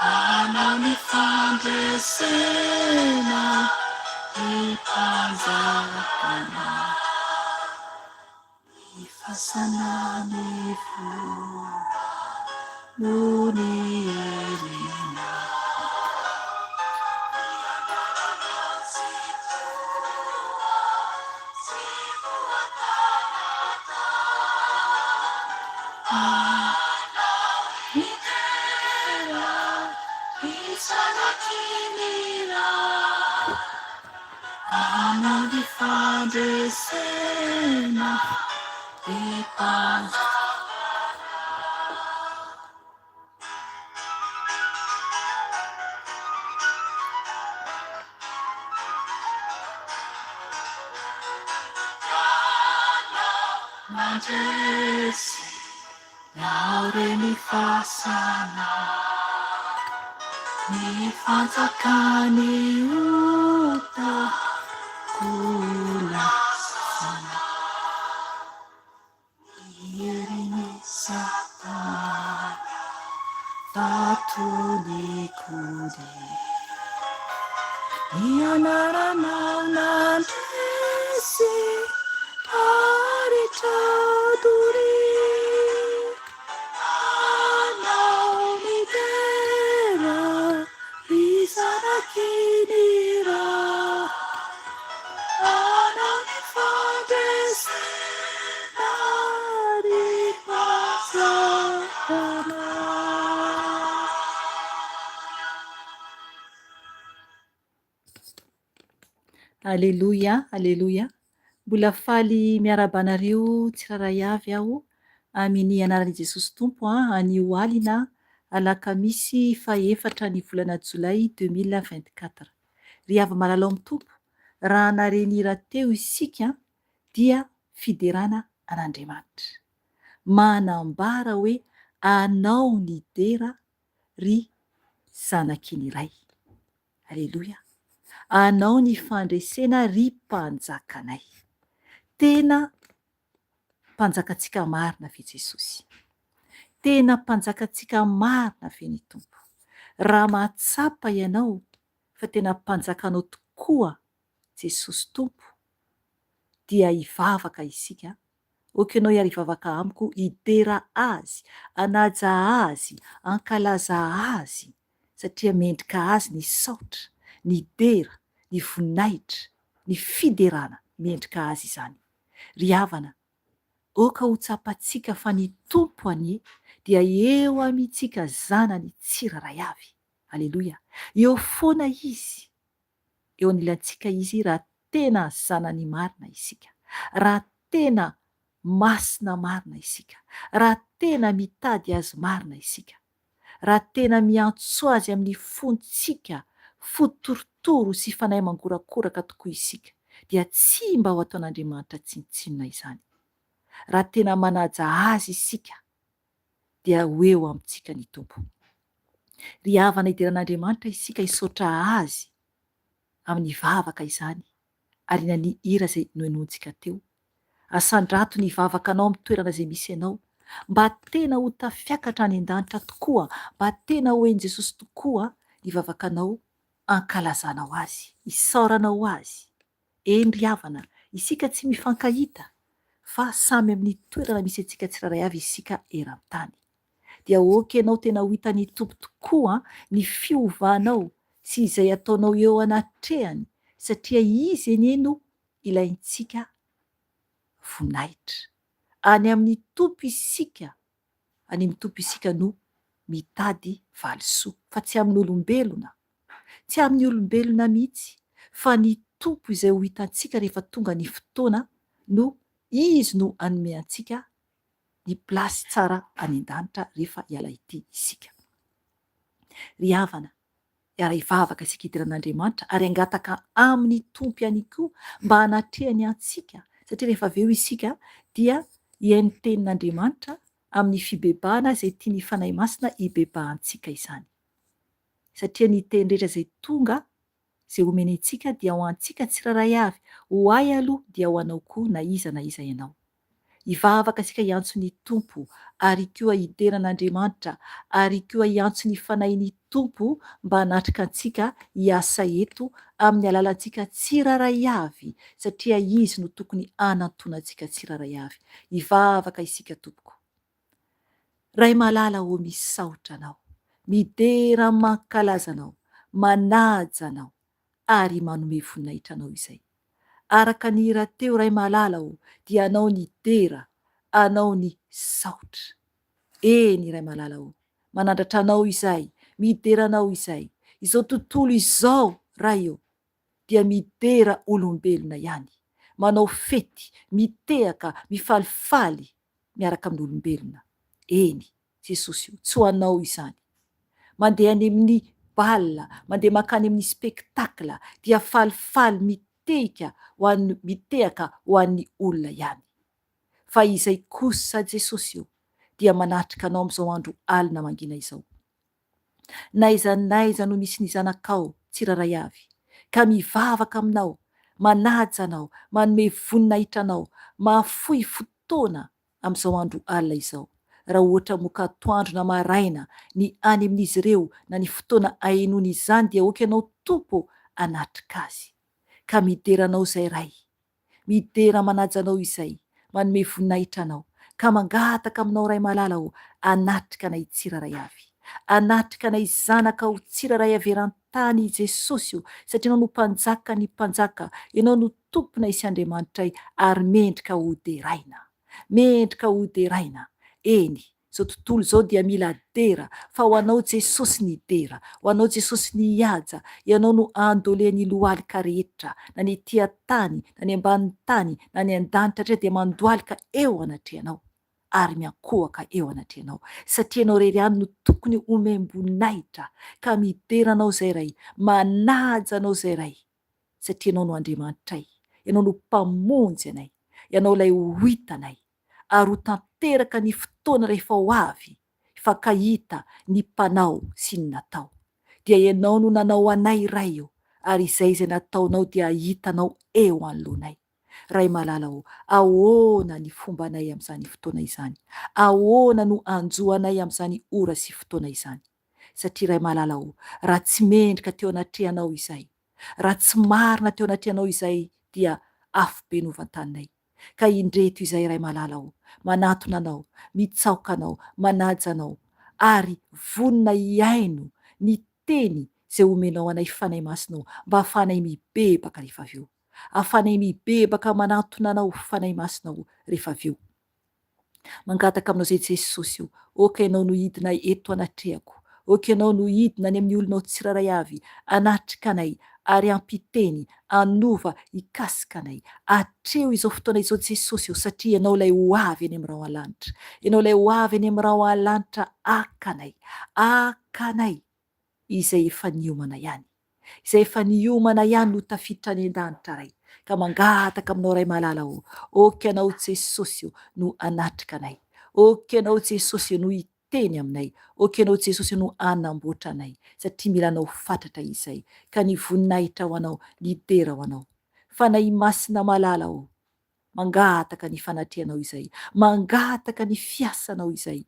Anao ny fandresena, ry Mpanjakana. Ny fasana mivoha noho ny herina. Mandresy naorin'ny fasana ny fanjakan'ny ota koa lasana. Ny herin'i Satana vato nikody. Ny anaranao nandresy paritra doria. Anao ny dera ry zanaky ny Ray. Anao ny fandresena ry Mpanjakana. Aleloia, aleloia. Mbola faly miarahaba anareo tsirairay avy aho amin'ny anaran'i Jesosy Tompo anio alina alakamisy fahefatra ny volana jolay 2024. Ry hava-malala ao amin'ny Tompo, raha nahare ny hira teo isika dia fiderana an'Andriamanitra. Manambara hoe anao ny dera ry zanaky ny Ray. Aleloia! Anao ny fandresena ry Mpanjakanay. Tena Mpanjakantsika marina ve Jesosy? Tena Mpanjakantsika marina ve ny Tompo? Raha mahatsapa ianao fa tena Mpanjakanao tokoa Jesosy Tompo dia hivavaka isika, ok ianao hiary hivavaka amiko hidera Azy, hanaja Azy, hankalaza Azy satria mendrika Azy ny saotra, ny dera, ny voninahitra, ny fiderana, mendrika Azy izany. Ry havana, aoka ho tsapantsika fa ny Tompo anie dia eo amintsika zanany tsirairay avy. Aleloia! Eo foana Izy. Eo anilantsika Izy raha tena zanany marina isika, raha tena masina marina isika, raha tena mitady Azy marina isika. Raha tena miantso Azy amin'ny fontsika, fo torotoro sy fanahy mangorakoraka tokoa isika, dia tsy mba ho ataon'Andriamanitra tsinontsinona izany. Raha tena manaja Azy isika, dia ho eo amintsika ny Tompo. Ry havana hideran'Andriamanitra isika hisaotra Azy amin'ny vavaka izany ary ny hira izay nohenointsika teo. Asandrato ny vavakanao amin'ny toerana izay misy anao, mba tena ho tafiakatra any an-danitra tokoa, mba tena ho hen'i Jesosy tokoa ny vavakanao ankalazanao Azy, isaoranao Azy. Eny ry havana, isika tsy mifankahita fa samy amin'ny toerana misy antsika tsirairay avy isika eran-tany. Dia ok ianao tena ho hitan'ny Tompo tokoa ny fiovanao sy izay ataonao eo anatrehany satria Izy anie no ilaintsika voninahitra. Any amin'ny Tompo isika, any amin'ny Tompo isika no mitady valisoa fa tsy amin'olombelona. Tsy amin'ny olombelona mihitsy fa ny Tompo izay ho hitantsika rehefa tonga ny fotoana no Izy no hanome antsika ny plasy tsara any an-danitra rehefa hiala ity isika. Ry havana, hiara-hivavaka isika hidiran'Andriamanitra ary hangataka amin'ny Tompo ihany koa mba hanatrehany antsika satria rehefa avy eo isika dia hihaino ny tenin'Andriamanitra amin'ny fibebahana izay tian'ny Fanahy Masina hibebahantsika izany. Satria ny teny rehetra izay tonga, izay omeny antsika dia ho antsika tsirairay avy, ho ahy aloha dia ho anao koa na iza na iza ianao. Hivavaka isika hiantso ny Tompo ary koa hidera an'Andriamanitra ary koa hiantso ny Fanahin'ny Tompo mba hanatrika antsika hiasa eto amin'ny alalantsika tsirairay avy satria Izy no tokony hanantonantsika tsirairay avy. Hivavaka isika tompoko. Ray malala ô misaotra Anao, midera mankalaza Anao, manaja Anao ary manome voninahitra Anao izay. Araka ny hira teo Ray malala ô dia Anao ny dera, Anao ny saotra. Eny Ray malala ô, manandratra Anao izahay, midera Anao izahay. Izao tontolo izao Ray ô dia midera olombelona ihany, manao fety, mitehaka, mifalifaly miaraka amin'olombelona. Eny, Jesosy o, tsy ho anao izany. Mandeha any amin'ny bal, mandeha mankany amin'ny spectacle, dia falifaly mitehika ho an'ny, mitehaka ho an'ny olona ihany. Fa izay kosa Jesosy o, dia manatrika anao amin'izao andro alina mangina izao. N'aiza n'aiza no misy ny zanakao tsirairay avy, ka mivavaka aminao, manaja anao, manome voninahitra anao, mahafoy fotoana amin'izao andro alina izao, raha ohatra moka atoandro na maraina ny any amin'izy ireo na ny fotoana ahenoany izany dia ok ianao Tompo hanatrika azy. Ka midera anao izay Ray. Midera manaja anao izay, manome voninahitra anao, ka mangataka aminao Ray malala ô, anatrika anay tsirairay avy. Anatrika anay zanakao tsirairay avy eran-tany i Jesosy ô, satria Ianao no Mpanjakan'ny mpanjaka, Ianao no Tomponay sy Andriamanitray ary mendrika ho deraina. Mendrika ho deraina. Eny, Izao tontolo izao dia mila dera, fa ho anao Jesosy ny dera, ho anao Jesosy ny haja, Ianao no andolean'ny lohalika rehetra, na ny ety an-tany, na ny ambanin'ny tany, na ny an-danitra rehetra dia mandohalika eo anatrehanao, ary miankohoka eo anatrehanao, satria Ianao irery ihany no tokony homem-boninahitra, ka midera Anao izay Ray, manaja Anao izay Ray, satria Ianao no Andriamanitray, Ianao no Mpamonjy anay, Ianao ilay ho hitanay. ary ho tanteraka ny fotoana rehefa ho avy hifankahita ny mpanao sy ny natao. Dia Ianao no nanao anay Ray ô, ary izay izay nataonao dia hitanao eo anoloanay. Ray malala ô, ahoana ny fombanay amin'izany fotoana izany? Ahoana no hanjo anay amin'izany ora sy fotoana izany? Satria Ray malala ô, raha tsy mendrika teo anatrehanao izay, raha tsy marina teo anatrehanao izay dia afobe no vantaninay. Ka indreto izay Ray malala ô, manatona Anao, mitsaoka Anao, manaja Anao, ary vonona hihaino ny teny izay omenao anay Fanahy Masina ô, mba hahafahanay mibebaka rehefa avy eo. Hahafahanay mibebaka manantona Anao Fanahy Masina ô, rehefa avy eo. Mangataka aminao izay Jesosy o, ok Ianao no hidina eto anatrehako, ok Ianao no hidina any amin'ny olonao tsirairay avy, hanatrika anay, ary hampiteny, hanova, hikasika anay. Atreho izao fotoana izao Jesosy o, satria Ianao ilay ho avy eny amin'ny rahon-lanitra. Ianao ilay ho avy eny amin'ny rahon-lanitra haka anay, haka anay izay efa niomana ihany. Izay efa niomana ihany no tafiditra any an-danitra Ray ka mangataka aminao Ray malala ô, ok Ianao Jesosy ô no hanatrika anay, ok Ianao Jesosy ô no hiteny aminay, ok Ianao Jesosy ô no hanamboatra anay satria mila Anao fatratra izay ka ny voninahitra ho Anao, ny dera ho Anao. Fanahy Masina malala ô, mangataka ny fanatrehanao izay, mangataka ny fiasanao izay.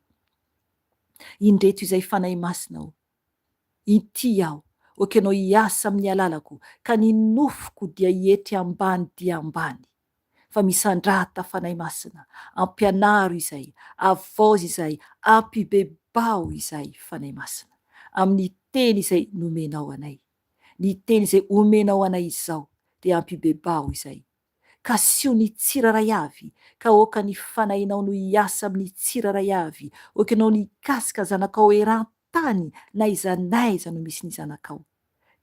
Indreto izay Fanahy Masina ô, Inty aho, ok ianao hiasa amin'ny alalako, ka ny nofoko dia hietry ambany dia ambany. Fa misandrata Fanahy Masina, ampianaro izay, avaozy izay, ampibebaho izay Fanahy Masina, amin'ny teny izay nomenao anay. Ny teny izay omenao anay izao dia ampibebaho izay. Kasiho ny tsirairay avy, ka aoka ny Fanahinao no hiasa amin'ny tsirairay avy, aoka Ianao no hikasika zanakao eran-tany n'aiza n'aiza no misy ny zanakao.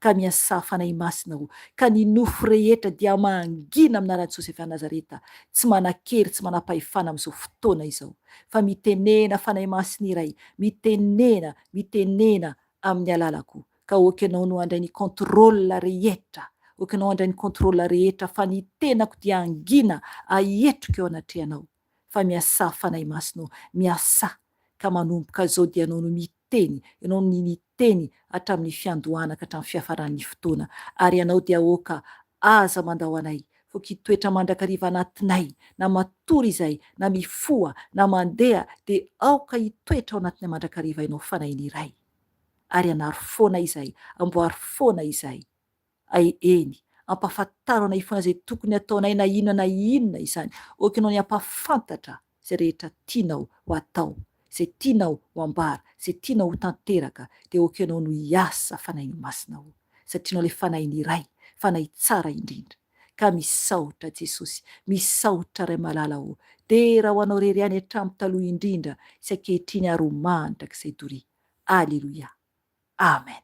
Ka miasà Fanahy Masina o, ka ny nofo rehetra dia mangina amin'ny anaran'i Jesosy avy any Nazareta, tsy manan-kery, tsy manam-pahefana amin'izao fotoana izao. Fa mitenena Fanahy Masina iray, mitenena, mitenena amin'ny alalako, ka ok ianao no handray ny contrôle rehetra, ok ianao handray ny contrôle rehetra fa ny tenako dia hangina ahetriko eo anatrehanao fa miasà Fanahy Masina ô, miasà ka manomboka izao dia ianao no miteny, ianao no niteny hatramin'ny fiandohana ka hatramin'ny fiafaran'ny fotoana ary ianao dia ok aza mandao anay. Fok hitoetra mandrakariva anatinay, na matory izay, na mifoha, na mandeha, dia aoka hitoetra ao anatinay mandrakariva Ianao Fanahin'ny Ray. Ary anaro foana izay, amboary foana izay. Ay, eny, ampahafantaro anay foana izay tokony hataonay na inona na inona izany. Aoka Ianao ny hampahafantatra izay rehetra tianao ho atao, izay tianao ho ambara, izay tianao ho tanteraka, dia aoka Ianao no hiasa Fanahy Masina o, satria Ianao ilay Fanahin'ny Ray, Fanahy tsara indrindra. Ka misaotra Jesosy, misaotra Ray malala o, dera ho Anao irery ihany hatramin'ny taloha indrindra sy ankehitriny ary ho mandrakizay doria. Aleloia. Amen.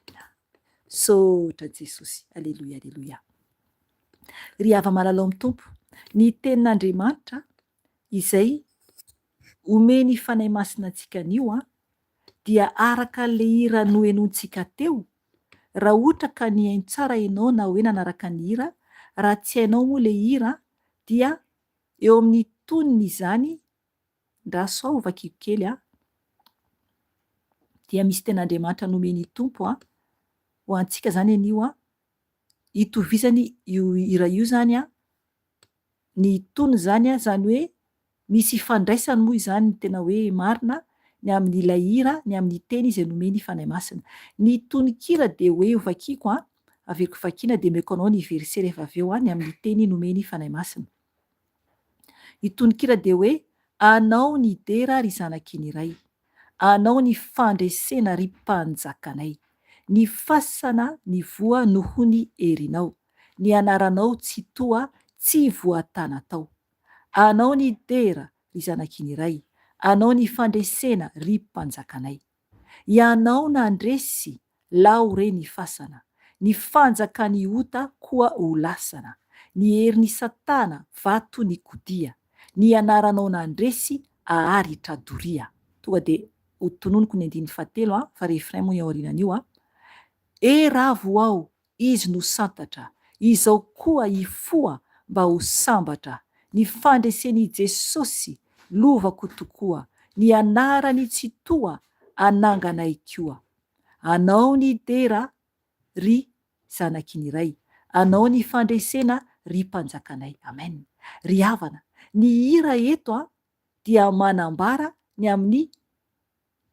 Misaotra Jesosy. Aleloia, aleloia. Ry hava-malalao amin'ny Tompo, ny tenin'Andriamanitra izay omen'ny Fanahy Masina antsika anio an, dia araka an'ilay hira nohenointsika teo, raha ohatra ka nihaino tsara ianao na hoe nanaraka ny hira, raha tsy hainao moa ilay hira dia eo amin'ny tonony izany, ndraso aho vakiko kely an, dia misy tenin'Andriamanitra nomen'ny Tompo an, ho antsika izany anio an, itovizany io hira io izany an, ny tonony izany an, izany hoe misy ifandraisany moa izany ny tena hoe marina ny amin'ilay hira, ny amin'ny teny izay nomen'ny Fanahy Masina. Ny tononkira dia hoe hovakiko an, averiko vakiana dia omeko anao ny verset rehefa avy eo an, ny amin'ny teny nomen'ny Fanahy Masina. Ny tononkira dia hoe Anao ny dera ry zanaky ny Ray, Anao ny fandresena ry Mpanjakanay, Ny fasana nivoha noho ny herinao, Ny anaranao Tsitoha tsy voatana tao. Anao ny dera ry zanaky ny Ray, Anao ny fandresena ry Mpanjakanay. Ianao nandresy lao re ny fasana, Ny fanjakan'ny ota koa ho lasana, Ny herin'i satana vato nikodia, Ny anaranao nandresy aharitra doria. Tonga dia ho tononiko ny andininy fahatelo an, fa refrain moa eo aorianan'io an. E ravo aho Izy no santatra, izao koa hifoha mba ho sambatra, ny fandresen'i Jesosy lovako tokoa, ny anarany Tsitoha ananganay koa. Anao ny dera ry zanaky ny Ray, Anao ny fandresena ry Mpanjakanay. Amen. Ry havana, ny hira eto an dia manambara ny amin'ny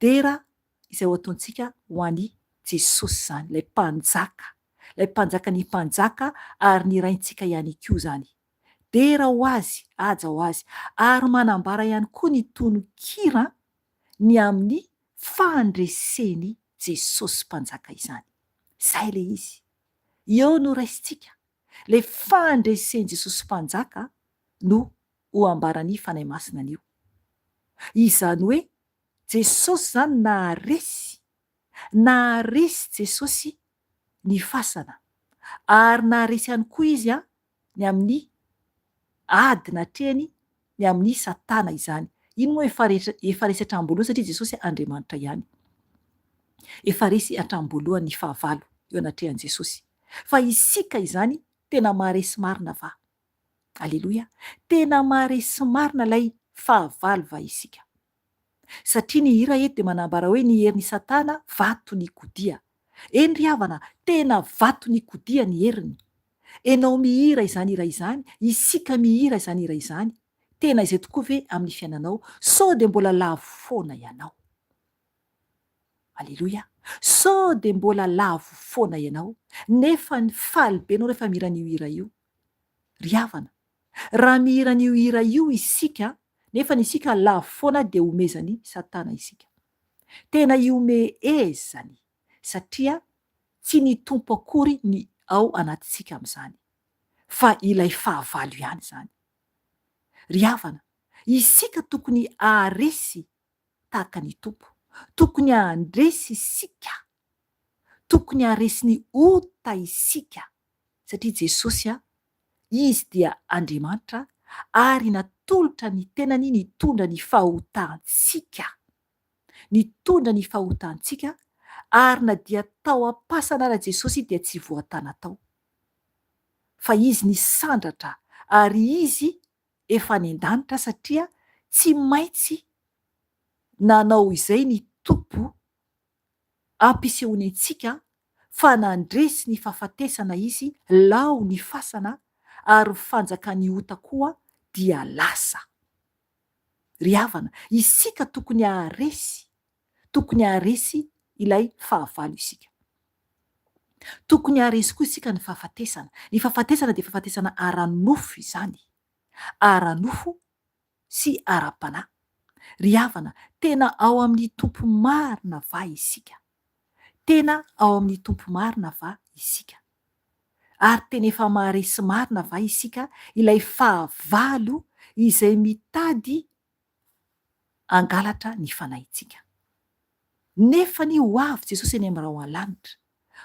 Dera izay ho ataontsika ho an'i Jesosy izany, ilay Mpanjaka, ilay Mpanjakan'ny mpanjaka ary ny Raintsika ihany koa izany. Dera ho Azy, haja ho Azy. Ary manambara ihany koa ny tononkira ny amin'ny fandresen'i Jesosy Mpanjaka izany. Izay ilay izy. Eo no raisintsika. Ilay fandresen'i Jesosy Mpanjaka no ho ambaran'ny Fanahy Masina anio. Izany hoe Jesosy izany naharesy, naharesy Jesosy ny fasana, ary naharesy ihany koa Izy ny amin'ny ady natrehany ny amin'ny Satana izany. Iny moa efa efa resy hatramin'ny voalohany satria Jesosy Andriamanitra ihany. Efa resy hatramin'ny voalohany ny fahavalo eo anatrehan'i Jesosy. Fa isika izany tena maharesy marina va? Aleloia! Tena maharesy marina ilay fahavalo va isika? Satria ny hira eto dia manambara hoe ny herin'i Satana vato nikodia. Eny ry havana, tena vato nikodia ny heriny. Enao mihira izany hira izany, isika mihira izany hira izany, tena izay tokoa ve amin'ny fiainanao? Sao dia mbola lavo foana ianao? Aleloia! Sao dia mbola lavo foana ianao, nefa faly be ianao rehefa mihira an'io hira io? Ry havana, raha mihira an'io hira io isika, nefa ny isika lavo foana dia homezan'i Satana isika. Tena ihomehezany satria tsy ny Tompo akory ny ao anatintsika amin'izany, fa ilay fahavalo ihany izany. Ry havana, isika tokony haharesy tahaka ny Tompo. Tokony handresy isika. Tokony haharesy ny ota isika. Satria Jesosy, Izy dia Andriamanitra ary natolotra ny tenany nitondra ny fahotantsika. Nitondra ny fahotantsika ary na dia tao am-pasana ara Jesosy dia tsy voatana tao. Fa Izy nisandratra ary Izy efa any an-danitra satria tsy maintsy nanao izay ny Tompo hampisehoany antsika fa nandresy ny fahafatesana Izy, lao ny fasana, Ary ny fanjakan'ny ota koa dia lasa. Ry havana, isika tokony haharesy, tokony haharesy ilay fahavalo isika. Tokony haharesy koa isika ny fahafatesana. Ny fahafatesana dia fahafatesana ara-nofo izany. Ara-nofo sy ara-panahy. Ry havana, tena ao amin'ny Tompo marina va isika? Tena ao amin'ny Tompo marina va isika? Ary tena efa maharesy marina va isika ilay fahavalo izay mitady hangalatra ny fanahintsika? Nefa anie ho avy Jesosy eny amin'ny rahona lanitra.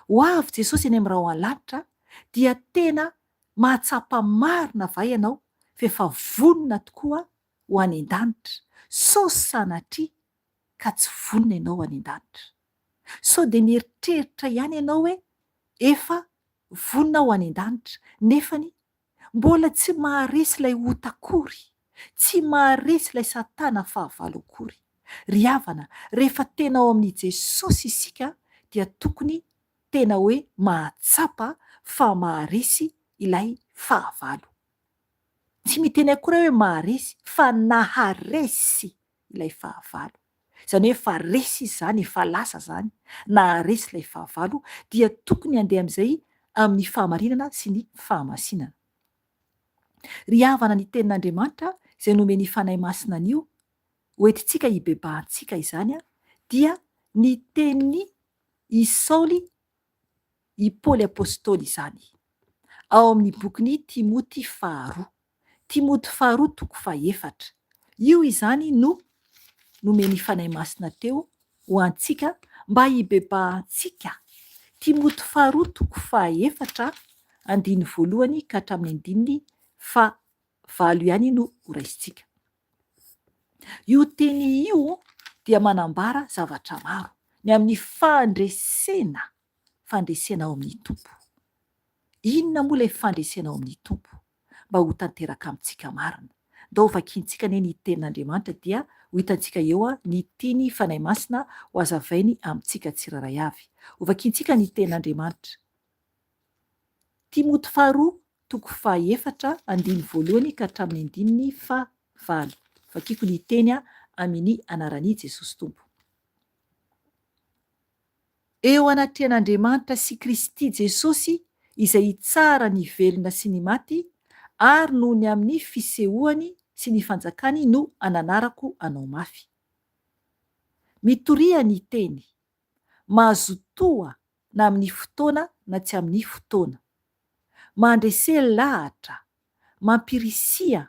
Ho avy Jesosy eny amin'ny rahona lanitra dia tena mahatsapa marina va ianao fa efa vonona tokoa ho any an-danitra sao sanatria ka tsy vonona ianao ho any an-danitra? Sao dia mieritreritra ihany ianao hoe efa vonona ho any an-danitra nefany mbola tsy maharesy ilay ota akory, tsy maharesy ilay satana fahavalo akory. Ry havana, rehefa tena ao amin'i Jesosy isika dia tokony tena hoe mahatsapa fa maharesy ilay fahavalo. Tsy miteny akory aho hoe maharesy fa naharesy ilay fahavalo. Izany hoe efa resy izy izany, efa lasa izany, naharesy ilay fahavalo, dia tokony handeha amin'izay amin'ny fahamarinana sy ny fahamasinana. Ry havana ny tenin'Andriamanitra izay nomen'ny Fanahy Masina anio, hoentintsika hibebahantsika izany dia ny tenin'i i Saoly i Paoly Apostoly izany, ao amin'ny bokin'i Timoty faharoa. Timoty faharoa toko fahefatra. Io izany no nomen'ny Fanahy Masina teo ho antsika mba hibebahantsika. Timoty faharoa toko fahefatra andininy voalohany ka hatramin'ny andininy fahavalo ihany no horaisintsika. Io teny io dia manambara zavatra maro, ny amin'ny fandresena, fandresena ao amin'ny Tompo. Inona moa ilay fandresena ao amin'ny Tompo? Mba ho tanteraka amintsika marina. Ndao vakintsika anie ny Tenin'Andriamanitra dia ho hitantsika eo ny tiany Fanahy Masina ho hazavainy amintsika tsirairay avy. Ho vakintsika ny Tenin'Andriamanitra. Timoty faharoa toko fahaefatra andininy voalohany ka hatramin'ny andininy fahavalo. Vakiko ny teny amini anaran'i Jesosy Tompo. Eo anatrehan'Andriamanitra sy Kristy Jesosy izay hitsara ny velona sy ny maty ary noho ny amin'ny fisehoany sy ny fanjakany no ananarako anao mafy. Mitoria ny teny. Mazotoa na amin'ny fotoana na tsy amin'ny fotoana. Mandrese lahatra, mampirisiha,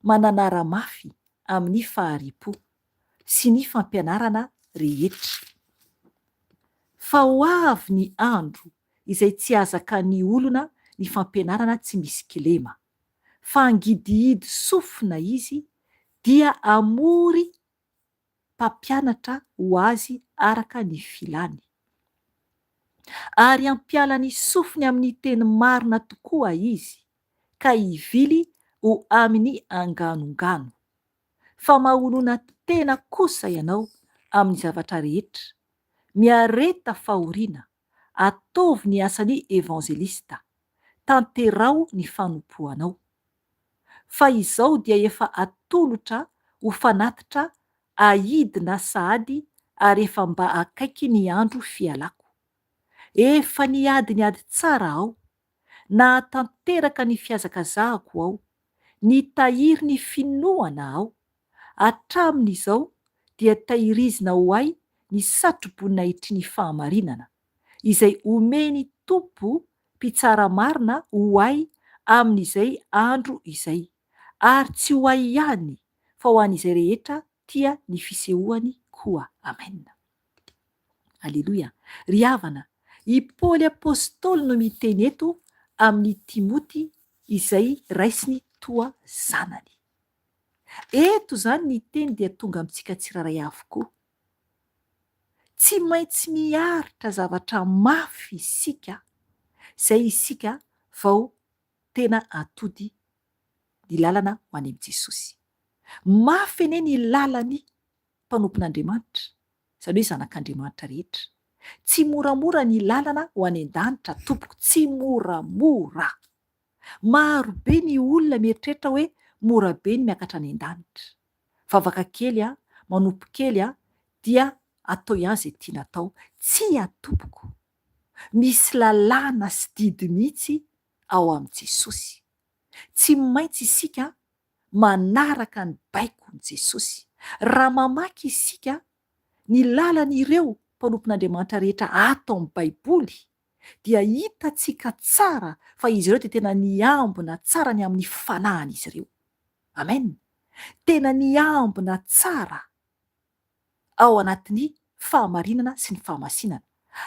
mananara mafy amin'ny fahari-po sy ny fampianarana rehetra. Fa ho avy ny andro izay tsy hahazakan'ny olona ny fampianarana tsy misy kilema, fa hangidihidy sofina izy dia hamory mpampianatra ho azy araka ny filany. Ary hampiala ny sofiny amin'ny teny marina tokoa izy, ka hivily ho amin'ny anganongano. Fa mahonona tena kosa ianao amin'ny zavatra rehetra, miareta fahoriana, ataovy ny asan'ny evanjelista, tanteraho ny fanompoanao. Fa izao dia efa atolotra ho fanatitra ahidina sahady ary efa mba akaiky ny andro fialako. Efa niady ny ady tsara aho, nahatanteraka ny fihazakazahako aho, nitahiry ny finoana aho, hatramin'izao dia tahirizina ho ahy ny satroboninahitry ny fahamarinana, izay omen'ny Tompo mpitsara marina ho ahy amin'izay andro izay, ary tsy ho ahy ihany, fa ho an'izay rehetra tia ny fisehoany koa. Amen. Aleloia. Ry havana, i Paoly Apostoly no miteny eto amin'i Timoty izay raisiny toa zanany. Eto izany ny teny dia tonga amintsika tsirairay avokoa. Tsy maintsy miaritra zavatra mafy isika izay isika vao tena atody ny lalana ho any amin'i Jesosy. Mafy anie ny lalan'ny mpanompon'Andriamanitra, izany hoe zanak'Andriamanitra rehetra. Tsy moramora ny lalana ho any an-danitra tompoko, tsy moramora. Maro be ny olona mieritreritra hoe mora be ny miakatra any an-danitra. Vavaka kely a, manompo kely a, dia atao ihany izay tiana atao. Tsia tompoko. Misy lalàna sy didy mihitsy ao amin'i Jesosy. Tsy maintsy isika manaraka ny baikon'i Jesosy. Raha mamaky isika ny lalan'ireo mpanompon'Andriamanitra rehetra ato amin'ny Baiboly, dia hitantsika tsara fa izy ireo dia tena niambina tsara ny amin'ny fanahin'izy ireo. Amen! Tena niambina tsara ao anatin'ny fahamarinana sy ny fahamasinana.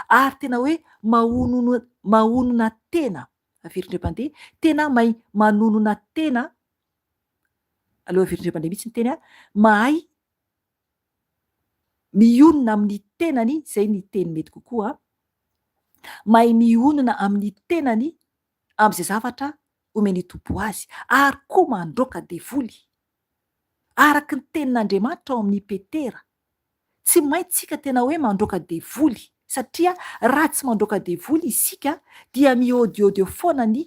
Ary tena hoe mahonona mahonona tena, averiko indray mpandeha, tena mahay manonona tena, aleo averiko indray mandeha mihitsy ny teny a, mahay mionona amin'ny tenany, izay ny teny mety kokoa, mahay mionona amin'ny tenany amin'izay zavatra omen'ny Tompo azy, ary koa mandroaka devoly. Araka ny tenin'Andriamanitra ao amin'ny Petera, tsy maintsy isika tena hoe mandroaka devoly, satria raha tsy mandroaka devoly isika dia miôdiôdy eo foana ny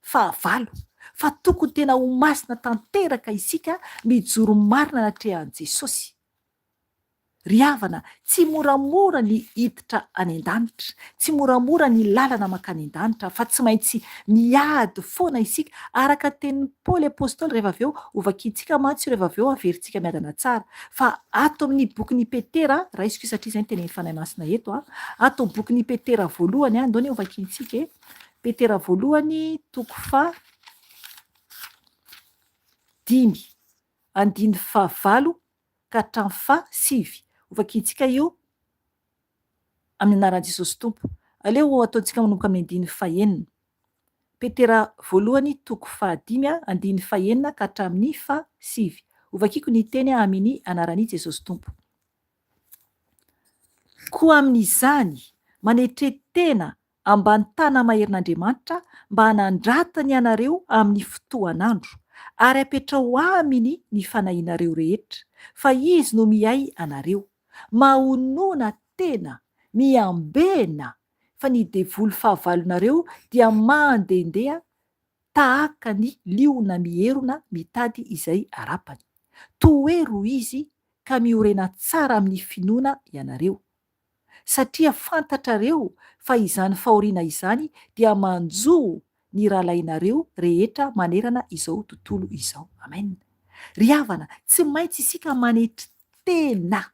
fahavalo, fa tokony tena ho masina tanteraka isika mijoro marina anatrehan'i Jesosy. Ry havana, tsy moramora ny hiditra any an-danitra, tsy moramora ny lalana mankany an-danitra, fa tsy maintsy miady foana isika, araka ny tenin'i Paoly Apostoly rehefa avy eo, hovakintsika mantsy io rehefa avy eo averintsika miadana tsara, fa ato amin'ny bokin'i Petera, raisiko io satria izay no tenenin'ny Fanahy Masina eto an, ato amin'ny bokin'i Petera voalohany, andao anie hovakintsika e, Petera voalohany toko faha dimy, andininy fahavalo ka hatramin'ny faha sivy. Hovakintsika io amin'ny anaran'i Jesosy Tompo. Aleo ataontsika manomboka amin'ny andininy fahenina. Petera voalohany toko fahadimy andininy fahenina ka hatramin'ny faha sivy. Hovakiko ny teny amin'ny anaran'i Jesosy Tompo. Koa amin'izany, manetre tena ambany tana-maherin'Andriamanitra mba hanandratany anareo amin'ny fotoan'andro, ary apetraho Aminy ny fanahinareo rehetra, fa Izy no mihay anareo. Mahonona tena, miambena, fa ny devoly fahavalonareo dia mandehandeha tahaka ny liona mierona mitady izay harapany. Tohero izy ka miorena tsara amin'ny finoana ianareo. satria fantatrareo fa izany fahoriana izany dia manjo ny rahalahinareo rehetra manerana izao tontolo izao. Amen. Ry havana, tsy maintsy isika manetry tena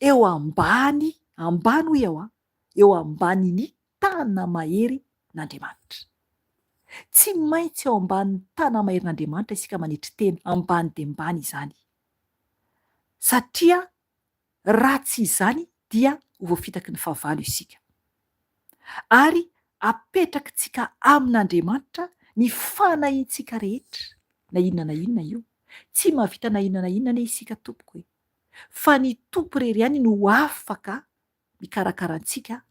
eo ambany, ambany hoy aho an, eo ambanin'ny tana-mahery n'Andriamanitra. Tsy maintsy eo ambanin'ny tana-maherin'Andriamanitra isika manetry tena, ambany dia ambany izany. Satria Raha tsy izany dia ho voafitaky ny fahavalo isika. Ary apetrakitsika amin'Andriamanitra ny fanahintsika rehetra, na inona na inona io. Tsy mahavita na inona na inona anie isika tompoko e! Fa ny Tompo irery ihany no afaka mikarakara antsika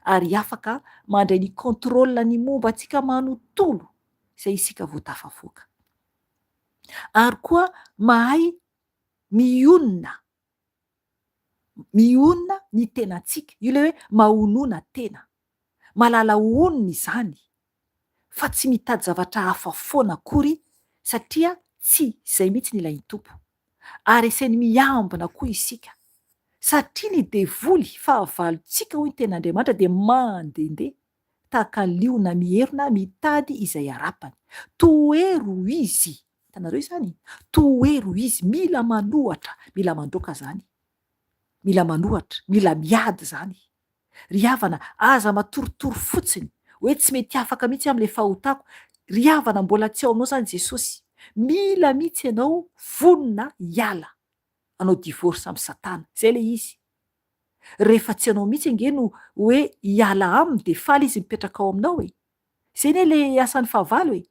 ary afaka mandray ny contrôle ny momba antsika manontolo izay isika vao tafavoaka. Ary koa mahay mionona mionona ny tenantsika, io ilay hoe mahonona tena, mahalala honona izany fa tsy mitady zavatra hafa foana akory satria tsy izay mihitsy ny ilain'ny Tompo. Ary asainy miambina koa isika satria ny devoly fahavalontsika hoy ny tenin'Andriamanitra dia mandehandeha tahaka ny liona mierona mitady izay harapany. Tohero izy! Hitanareo izany? Tohero izy! Mila manohatra, mila mandroaka izany. Mila manohatra, mila miady izany. Ry havana, aza matoritory fotsiny hoe tsy mety afaka mihitsy amin'ilay fahotako. Ry havana, mbola tsy ao aminao izany Jesosy. Mila mihitsy ianao vonona hiala, hanao divorce amin'i Satana. Izay ilay izy. Rehefa tsy ianao mihitsy ange no hoe hiala aminy dia faly izy mipetraka ao aminao e! Izay anie le asan'ny fahavalo e!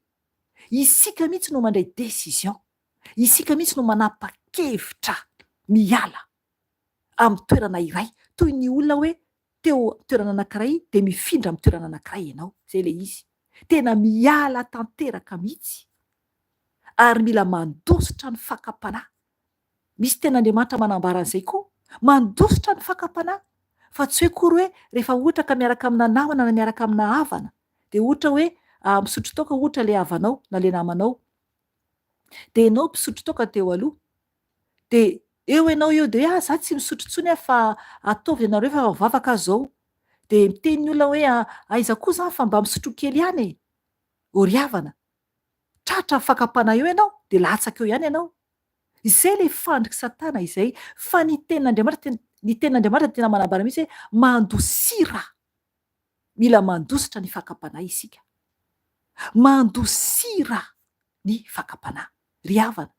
Isika mihitsy no mandray décision, isika mihitsy no manapa-kevitra miala amin'ny toerana iray, toy ny olona hoe teo toerana anankiray dia mifindra amin'ny toerana anankiray ianao, izay ilay izy. Tena miala tanteraka mihitsy ary mila mandositra ny fakam-panahy Misy tenin'Andriamanitra manambara an'izay koa. Mandositra ny fakam-panahy. Fa tsy hoe akory hoe rehefa ohatra ka miaraka amina namana na miaraka amina havana dia ohatra hoe misotro toaka ohatra le havanao na le namanao, dia ianao mpisotro toaka teo aloha, dia eo ianao eo dia hoe ah za tsy misotro intsony aho fa ataovy ianareo fa mivavaka aho zao, dia miteny ny olona hoe aiza koa zany fa mba misotroa kely ihany e! Ô ry havana, tratra fakam-panahy eo ianao dia latsaka eo ihany ianao. Izay ilay fandrik'i Satana izay, fa ny tenin'Andriamanitra ny tenin'Andriamanitra dia tena manambara mihitsy hoe mandosira. Mila mandositra ny fakam-panahy isika. Mandosira ny fakam-panahy. Ry havana,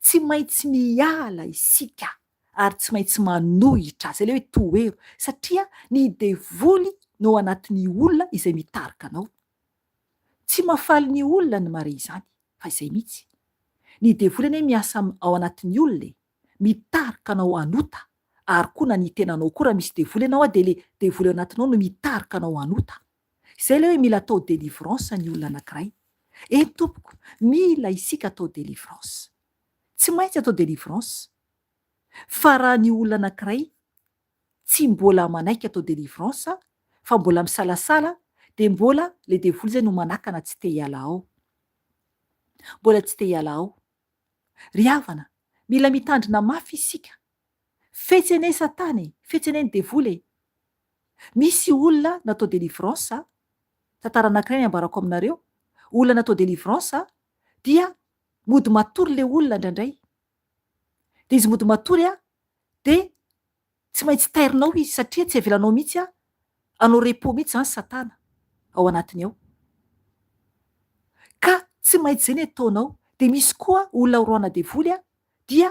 tsy maintsy miala isika ary tsy maintsy manohitra azy. Izay ilay hoe tohero, satria ny devoly no ao anatin'ny olona izay mitarika anao. Tsy mahafaly ny olona ny mahare izany, fa izay mihitsy. Ny devoly anie miasa ao anatin'ny olona e, mitarika anao hanota, ary koa na ny tenanao koa raha misy devoly ianao dia le devoly ao anatinao no mitarika anao hanota. Izay ilay hoe mila atao délivrance ny olona anankiray. Eny tompoko, mila isika atao délivrance. Tsy maintsy atao délivrance. Fa raha ny olona anankiray tsy mbola manaiky atao délivrance fa mbola misalasala dia mbola le devoly zay no manakana tsy te hiala ao. Mbola tsy te hiala ao. Ry havana, mila mitandrina mafy isika. Fetsy anie satana e, fetsy anie ny devoly e. Misy olona natao délivrance, tantara anankiray ny ambarako aminareo, olona natao délivrance dia mody matory le olona indraindray. Dia izy mody matory dia tsy maintsy tairinao izy satria tsy avelanao mihitsy hanao repos mihitsy izany satana ao anatiny ao. Ka tsy maintsy izay ny ataonao. Dia misy koa olona orohana devoly dia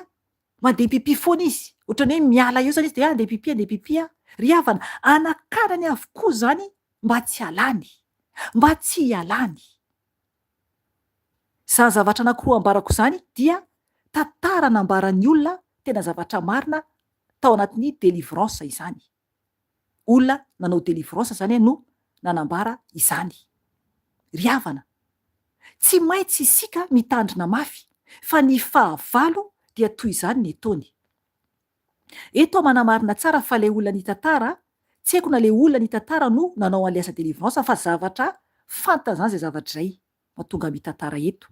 mandeha pipi foana izy. Ohatran'ny hoe miala eo izany izy dia andeha pipi, andeha pipi aho. Ry havana, anakanany avokoa izany mba tsy hialany. Mba tsy hialany. Izany zavatra anankiroa ambarako izany dia tantara nambaran'ny olona tena zavatra marina tao anatin'ny délivrance izany. Olona nanao délivrance izany no nanambara izany. Ry havana, tsy maintsy isika mitandrina mafy fa ny fahavalo dia toy izany ny ataony. Eto aho manamarina tsara fa ilay olona nitantara, tsy haiko na ilay olona nitantara no nanao an'ilay asa délivrance fa zavatra fantany izany izay zavatra izay mahatonga mitantara eto.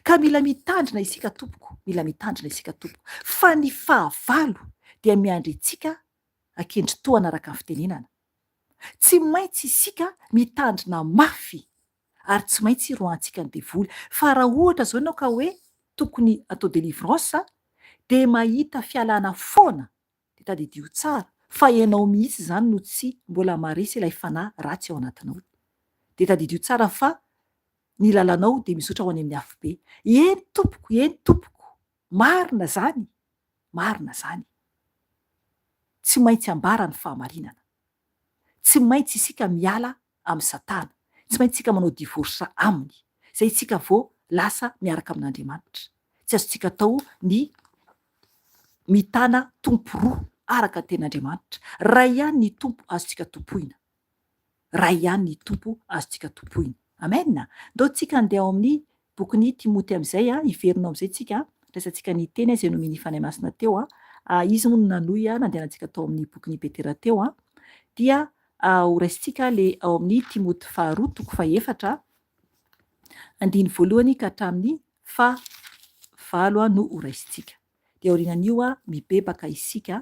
Ka mila mitandrina isika tompoko, mila mitandrina isika tompoko fa ny fahavalo dia miandry antsika akendry tohana araka ny fitenenana. Tsy maintsy isika mitandrina mafy ary tsy maintsy roahantsika ny devoly. Fa raha ohatra zao ianao ka hoe tokony atao délivrance dia mahita fialana foana dia tadidio tsara fa ianao mihitsy izany no tsy mbola maharesy ilay fanahy ratsy ao anatinao. Dia tadidio tsara fa ny lalanao dia mizotra ho any amin'ny afobe. Eny tompoko, eny tompoko, marina izany, marina izany. Tsy maintsy ambara ny fahamarinana. Tsy maintsy isika miala amin'i Satana. Tsy maintsy isika manao divorce aminy. Izay isika vao lasa miaraka amin'Andriamanitra. Tsy azontsika atao ny mitana tompo roa araka ny tenin'Andriamanitra. Ray ihany ny Tompo azontsika tompoina. Ray ihany ny Tompo azontsika tompoina. Amen! Ndao tsika handeha ao amin'ny bokin'i Timoty amin'izay, hiverina ao amin'izay tsika, raisantsika ny teny izay nomen'ny Fanahy Masina teo. Izy moa no nanohy nandehanantsika tao amin'ny bokin'i Petera teo. Dia ho raisintsika le ao amin'ny Timoty faharoa toko fahefatra, andininy voalohany ka hatramin'ny fahavalo no ho raisintsika. Dia aorianan'io mibebaka isika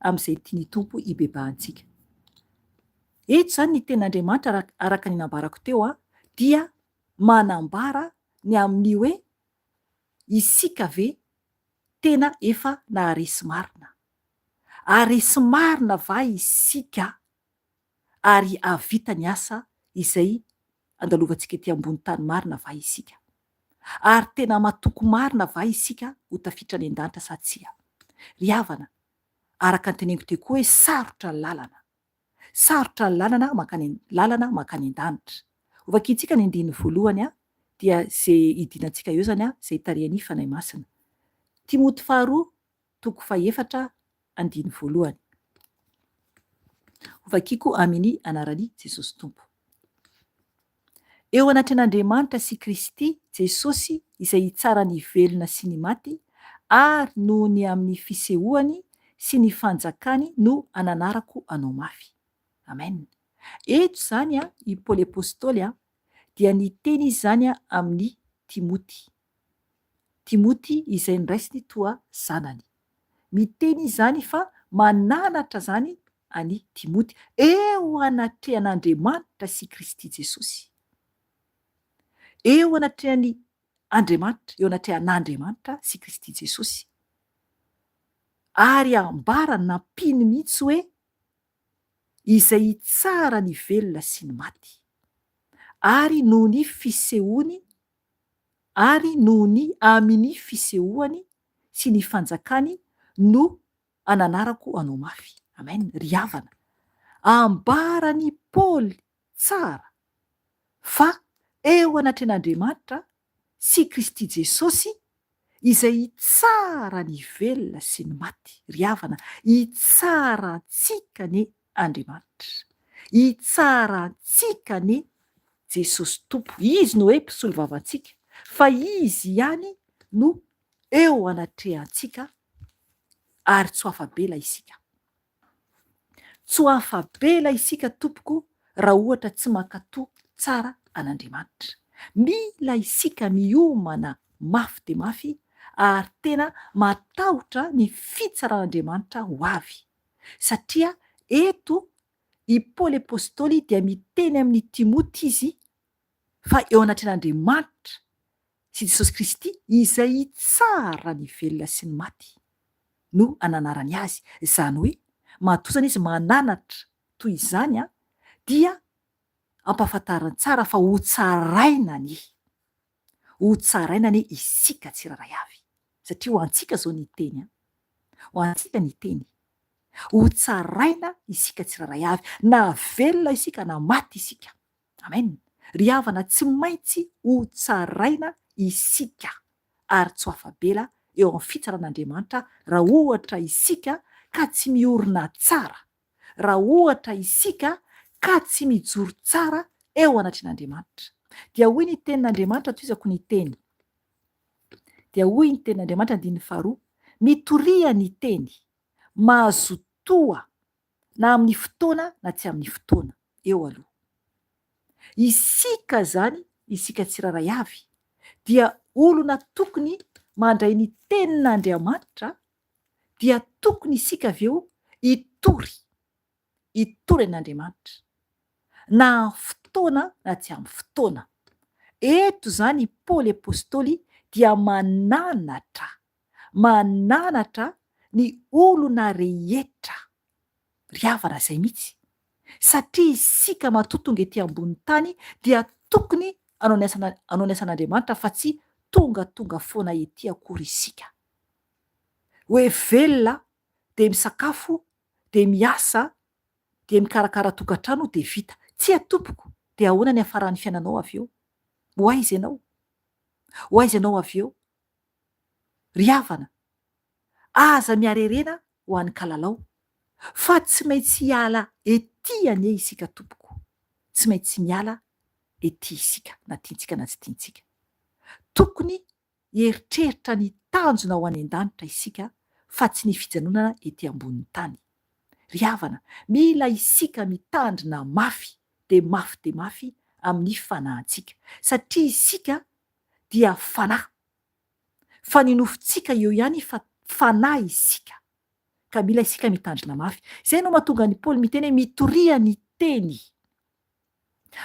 amin'izay tian'ny Tompo hibebahantsika. Eto izany ny tenin'Andriamanitra araka ny nambarako teo dia manambara ny amin'ny hoe isika ve tena efa naharesy marina? Haharesy marina va isika ary hahavita ny asa izay andalovantsika ety ambony tany marina va isika? Ary tena matoky marina va isika ho tafiditra any an-danitra sa tsia? Ry havana, araka ny teneniko teo koa hoe sarotra ny lalana. Sarotra ny lalana mankany lalana mankany an-danitra. Hovakintsika ny andininy voalohany dia izay hidinantsika eo izany izay tarihan'ny Fanahy Masina. Timoty faharoa toko fahefatra andininy voalohany. Hovakiko amin'ny anaran'i Jesosy Tompo. Eo anatrehan'Andriamanitra sy Kristy Jesosy izay hitsara ny velona sy ny maty, ary noho ny amin'ny fisehoany sy ny fanjakany no ananarako anao mafy. Amen. Eto izany i Paoly Apostoly. Dia niteny izy izany amin'i Timoty. Timoty izay noraisiny toa zanany. Miteny izy izany fa mananatra izany an'i Timoty eo anatrehan'Andriamanitra sy Kristy Jesosy. Eo anatrehan'i Andriamanitra, eo anatrehan'Andriamanitra sy Kristy Jesosy. Ary ambarany, nampiany mihitsy hoe izay hitsara ny velona sy ny maty. Ary noho ny fisehoany, ary noho ny amin' ny fisehoany sy ny fanjakany no ananarako anao mafy. Amen. Ry havana, ambaran' i Paoly tsara fa eo anatrehan'Andriamanitra sy Kristy Jesosy izay hitsara ny velona sy ny maty. Ry havana, hitsara antsika anie Andriamanitra. Hitsara antsika anie Jesosy Tompo. Izy no hoe mpisolo vavantsika, fa Izy ihany no eo anatrehantsika ary tsy ho afa-bela isika. Tsy ho afa-bela isika tompoko raha ohatra tsy mankatò tsara an'Andriamanitra. Mila isika miomana mafy dia mafy ary tena matahotra ny fitsaran'Andriamanitra ho avy. Satria eto i Paoly Apostoly dia miteny amin'i Timoty izy fa eo anatrehan'Andriamanitra sy Jesosy Kristy izay hitsara ny velona sy ny maty no ananarany azy, izany hoe matoa izany izy mananatra toy izany dia ampahafantariny tsara fa hotsaraina anie, hotsaraina anie isika tsirairay avy, satria ho antsika izao ny teny an, ho antsika ny teny, hotsaraina isika tsirairay avy, na velona isika na maty isika. Amen! Ry havana tsy maintsy ho tsaraina isika ary tsy ho afa-bela eo amin'ny fitsaran'Andriamanitra raha ohatra isika ka tsy miorina tsara, raha ohatra isika ka tsy mijoro tsara eo anatrehan'Andriamanitra. Dia hoy ny tenin'Andriamanitra, tohizako ny teny. Dia hoy ny tenin'Andriamanitra andininy faharoa, mitoria ny teny, mazotoa na amin'ny fotoana na tsy amin'ny fotoana, eo aloha. Isika izany, isika tsirairay avy, dia olona tokony mandray ny tenin'Andriamanitra, dia tokony isika avy eo hitory, hitory an'Andriamanitra, na amin'ny fotoana na tsy amin'ny fotoana. Eto izany i Paoly Apostoly dia mananatra mananatra ny olona rehetra. Ry havana izay mihitsy. Satria isika matoa tonga ety ambonin'ny tany dia tokony hanao ny asana hanao ny asan'Andriamanitra fa tsy tongatonga foana ety akory isika. Hoe velona dia misakafo dia miasa dia mikarakara tokantrano dia vita. Tsia tompoko, dia ahoana ny hafaran'ny fiainanao avy eo? Ho aiza ianao? Ho aiza ianao avy eo? Ry havana, aza miharerena ho an'ny kalalao, fa tsy maintsy hiala ety anie isika tompoko, tsy maintsy miala ety isika na tiantsika na tsy tiantsika. Tokony hieritreritra ny tanjona ho any an-danitra isika fa tsy ny fijanonana ety ambonin'ny tany. Ry havana, mila isika mitandrina mafy dia mafy dia mafy amin'ny fanahintsika, satria isika dia fanahy. Fa ny nofontsika eo ihany fa fanahy isika. Ka mila isika mitandrina mafy. Izay no mahatonga an'i Paoly miteny hoe mitoria ny teny.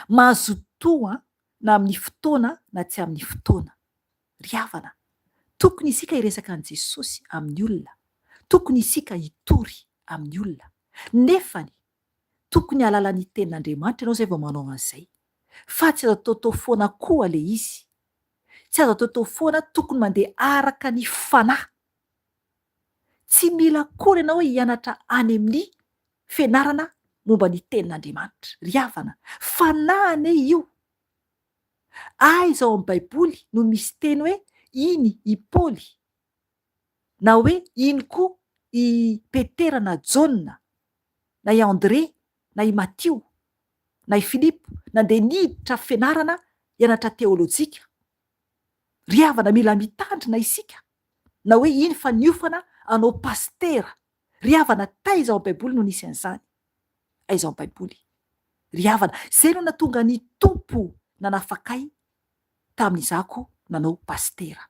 Mazotoa na amin'ny fotoana na tsy amin'ny fotoana. Ry havana, tokony isika hiresaka an'i Jesosy amin'ny olona. Tokony isika hitory amin'ny olona. Nefany, Tokony hahalala ny tenin'Andriamanitra ianao izay vao manao an'izay. Fa tsy azo ataotao foana koa ilay izy. Tsy azo ataotao foana, tokony mandeha araka ny fanahy. Tsy mila akory ianao hianatra any amin'ny fianarana momba ny tenin'Andriamanitra. Ry havana, fanahy anie io. Aiza ao amin'ny Baiboly no misy teny hoe iny i Paoly na hoe iny koa i Petera na Jaona na i André na i Matio na i Filipo nandeha niditra fianarana hianatra teolojika. Ry havana mila mitandrina isika na hoe iny fa niofana hanao pasitera. Ry havana taiza ao am-baiboly no nisy an'izany? Aiza ao am-baiboly? Ry havana, izay no nahatonga ny Tompo. nanafaka ahy tamin'izako nanao pasitera.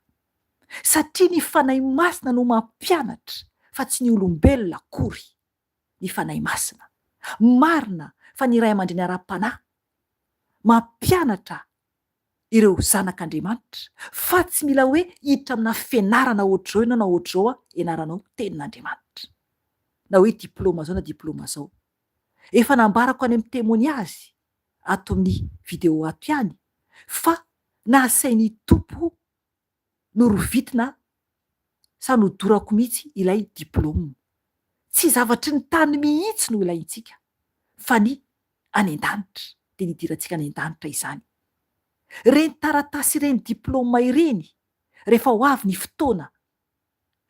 Satria ny Fanahy Masina no mampianatra fa tsy ny olombelona akory. Ny Fanahy Masina. Marina fa ny ray aman-dreny ara-panahy mampianatra ireo zanak'Andriamanitra fa tsy mila hoe hiditra amina fianarana ohatr'izao ianao na ohatr'izao ianaranao tenin'Andriamanitra. Na hoe diploma zao na diploma zao. Efa nambarako any amin'ny témoignage ato amin'ny vidéo ato ihany fa nasain'ny Tompo norovitina sa nodorako mihitsy ilay diplôme. Tsy zavatry ny tany mihitsy no ilaintsika fa ny any an-danitra, dia ny hidirantsika any an-danitra izany. Ireny taratasy ireny diplôme ireny rehefa ho avy ny fotoana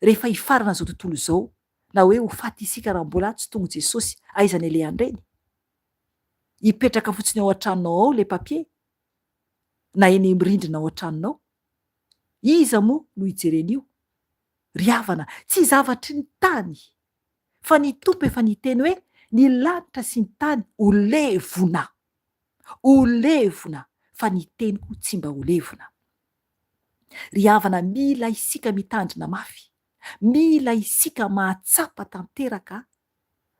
rehefa hifarana izao tontolo izao na hoe ho faty isika raha mbola tsy tonga Jesosy, aiza ny alehan'ireny? Hipetraka fotsiny ao an-tranonao ao ilay papier na eny amin'ny rindrina ao an-tranonao? Iza moa no hijery an'io? Ry havana, tsy zavatry ny tany, fa ny Tompo efa niteny hoe, ny lanitra sy ny tany ho levona, ho levona, fa ny teniko tsy mba ho levona. Ry havana, mila isika mitandrina mafy, mila isika mahatsapa tanteraka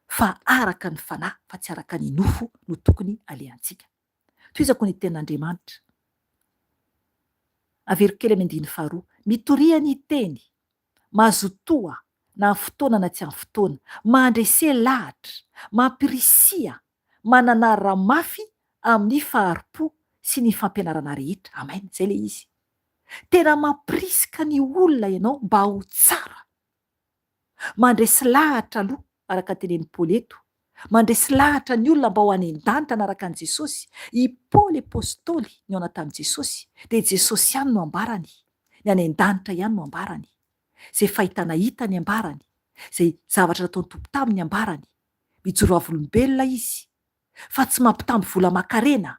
fa araka ny fanahy fa tsy araka ny nofo no tokony alehantsika. Tohizako ny tenin'Andriamanitra. Averiko kely amin'ny andininy faharoa. Mitoria ny teny. Mazotoa, na amin'ny fotoana na tsy amin'ny fotoana. Mandrese lahatra. Mampirisiha. Mananara mafy amin'ny fahari-po sy ny fampianarana rehetra. Amen. Izay ilay izy. Tena mampirisika ny olona ianao mba ho tsara. Mandresy lahatra aloha, araka ny tenenin'i Paoly eto. Mandresy lahatra ny olona mba ho any an-danitra hanaraka an'i Jesosy. I Paoly apostoly nihaona tamin'i Jesosy, dia Jesosy ihany no ambarany. Ny any an-danitra ihany no ambarany. Izay fahitana hitany ambarany. Izay zavatra nataon'ny Tompo taminy ambarany. Mijoro vavolombelona izy, fa tsy mampitamby vola aman-karena,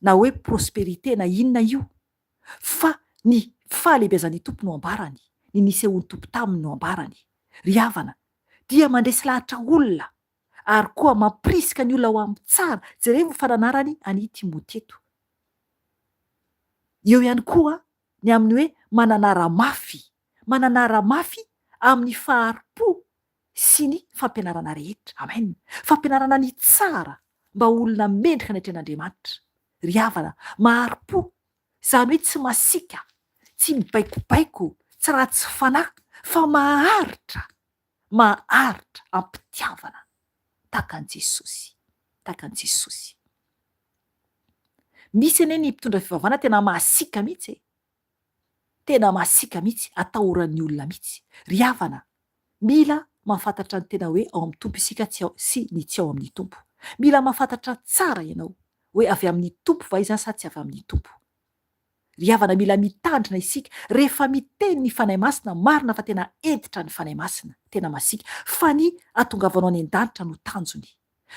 na hoe prospérité na inona io. Fa ny fahalehibeazan'ny Tompo no ambarany, ny nisehoan'ny Tompo taminy no ambarany. Ry havana, dia mandresy lahatra olona, ary koa mampirisika ny olona ho amin'ny tsara, jerevo ny fananarany an'i Timoty eto. Eo ihany koa ny amin'ny hoe mananara mafy, mananara mafy amin'ny fahari-po sy ny fampianarana rehetra. Amen. Fampianarana ny tsara mba ho olona mendrika anatrehan'Andriamanitra. Ry havana, mahari-po, izany hoe tsy masiaka, tsy mibaikobaiko, tsy ratsy fanahy, fa maharitra, maharitra am-pitiavana, tahaka an'i Jesosy, tahaka an'i Jesosy. Misy anie ny mpitondra fivavahana tena masiaka mihitsy e! Tena masiaka mihitsy, atahoran'ny olona mihitsy. Ry havana, mila mahafantatra ny tena hoe ao amin'ny Tompo isika tsy ao sy ny tsy ao amin'ny Tompo. Mila mahafantatra tsara ianao hoe avy amin'ny Tompo va izany sa tsy avy amin'ny Tompo. Ry havana, mila mitandrina isika rehefa miteny ny Fanahy Masina, marina fa tena hentitra ny Fanahy Masina, tena masiaka, fa ny hatongavanao any an-danitra no tanjony.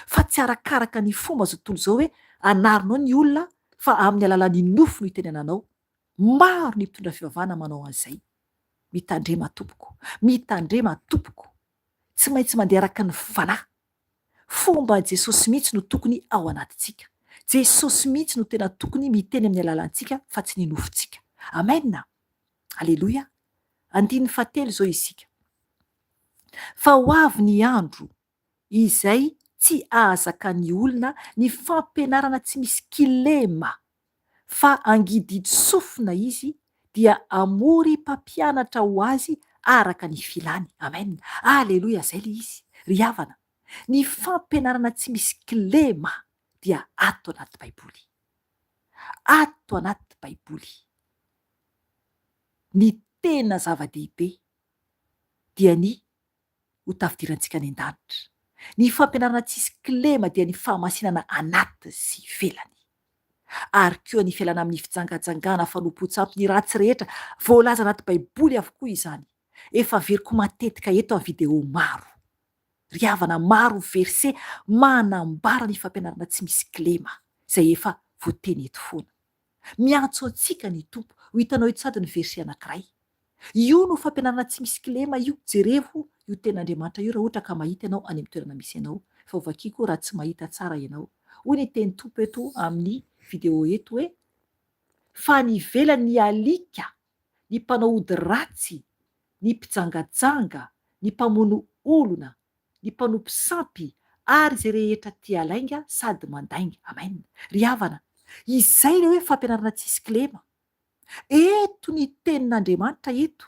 Fa tsy arakaraka ny fomba izao tontolo izao hoe anarinao ny olona fa amin'ny alalan'ny nofo no itenenanao. Maro ny mpitondra fivavahana manao an'izay. Mitandrema tompoko. Mitandrema tompoko. Tsy maintsy mandeha araka ny fanahy. Fomban'i Jesosy mihitsy no tokony ao anatintsika. Jesosy mihitsy no tena tokony miteny amin'ny alalantsika fa tsy ny nofontsika. Amen! Aleloia! Andininy fahatelo izao isika. Fa ho avy ny andro izay tsy ahazakan'ny olona ny fampianarana tsy misy kilema fa angididy sofina izy dia hamory mpampianatra ho azy araka ny filany. Amen. Aleloia, zay le izy. Ry havana, ny fampianarana tsy misy kilema dia ato anaty Baiboly. Ato anaty Baiboly. Ny tena zava-dehibe dia ny ho tafidirantsika any an-danitra. Ny fampianarana tsisy kilema dia ny fahamasinana anatiny sy ivelany. Ary koa ny fialana amin'ny fijangajangana, fanompoan-tsampy, ny ratsy rehetra, voalaza anaty baiboly avokoa izany. Efa averiko matetika eto amin'ny video maro. Ry havana, maro verset manambara ny fampianarana tsy misy kilema, izay efa voateny eto foana. Miantso antsika ny Tompo. Ho hitanao eto sady ny verset anankiray. Io no fampianarana tsy misy kilema io, jerevo io tenin'Andriamanitra io raha ohatra ka mahita ianao any amin'ny toerana misy anao, fa ho vakiako raha tsy mahita tsara ianao. Hoy ny teny Tompo eto amin'ny. video eto hoe fa any ivelany ny alika, ny mpanao ody ratsy, ny mpijangajanga, ny mpamono olona, ny mpanompo sampy ary izay rehetra tia lainga sady mandainga. Amen. Ry havana, izay ilay hoe fampianarana tsisy kilema. Eto ny tenin'Andriamanitra eto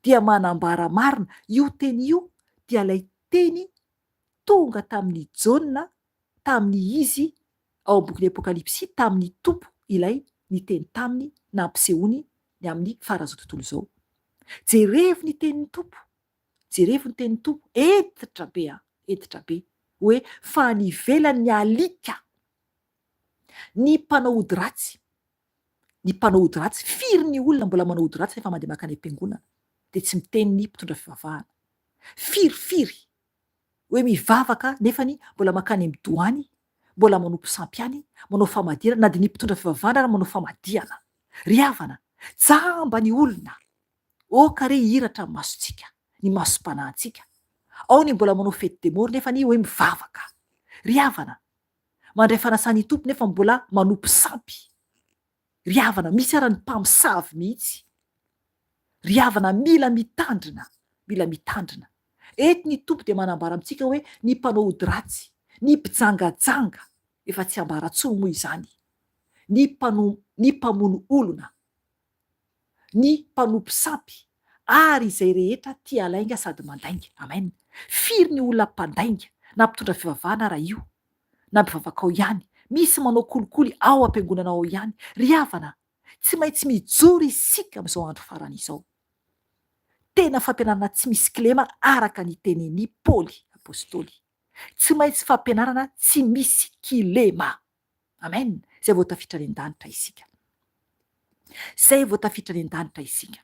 dia manambara marina, io teny io dia ilay teny tonga tamin'i Jaona tamin'ny izy ao amin'ny bokin'ny Apokalypsy tamin'ny Tompo ilay niteny taminy nampisehoany ny amin'ny faran'izao tontolo izao. Jerevo ny tenin'ny Tompo, jerevo ny tenin'ny Tompo, hentitra be an, hentitra be, hoe fa any ivelany ny alika, ny mpanao ody ratsy, ny mpanao ody ratsy, firy ny olona mbola manao ody ratsy nefa mandeha mankany am-piangonana dia tsy miteny ny mpitondra fivavahana, firy firy hoe mivavaka nefany mbola mankany amin'ny doany, mbola manompo sampy ihany, manao famadihana, na dia ny mpitondra fivavahana ara manao famadihana. Ry havana, jamba ny olona, oka re hihiratra ny masontsika, ny masom-panahintsika. Ao ny mbola manao fety de mort nefany hoe mivavaka. Ry havana, mandray fanasan'ny Tompo nefa mbola manompo sampy. Ry havana, misy ara ny mpamosavy mihitsy. Ry havana, mila mitandrina, mila mitandrina. Eto ny Tompo dia manambara amintsika hoe ny mpanao ody ratsy, ny mpijangajanga, efa tsy ambara intsony moa izany, ny mpano, ny mpamono olona, ny mpanompo sampy, ary izay rehetra tia lainga sady mandainga. Amen. Firy ny olona mpandainga, na mpitondra fivavahana ara io, na mpivavaka ao ihany, misy manao kolikoly ao am-piangonana ao ihany. Ry havana, tsy maintsy mijoro isika amin'izao andro farany izao. Tena fampianarana tsy misy kilema araka ny tenin'i Paoly Apostoly. Tsy maintsy fampianarana tsy misy kilema. Amen. Izay vao tafiditra any an-danitra isika. Izay vao tafiditra any an-danitra isika.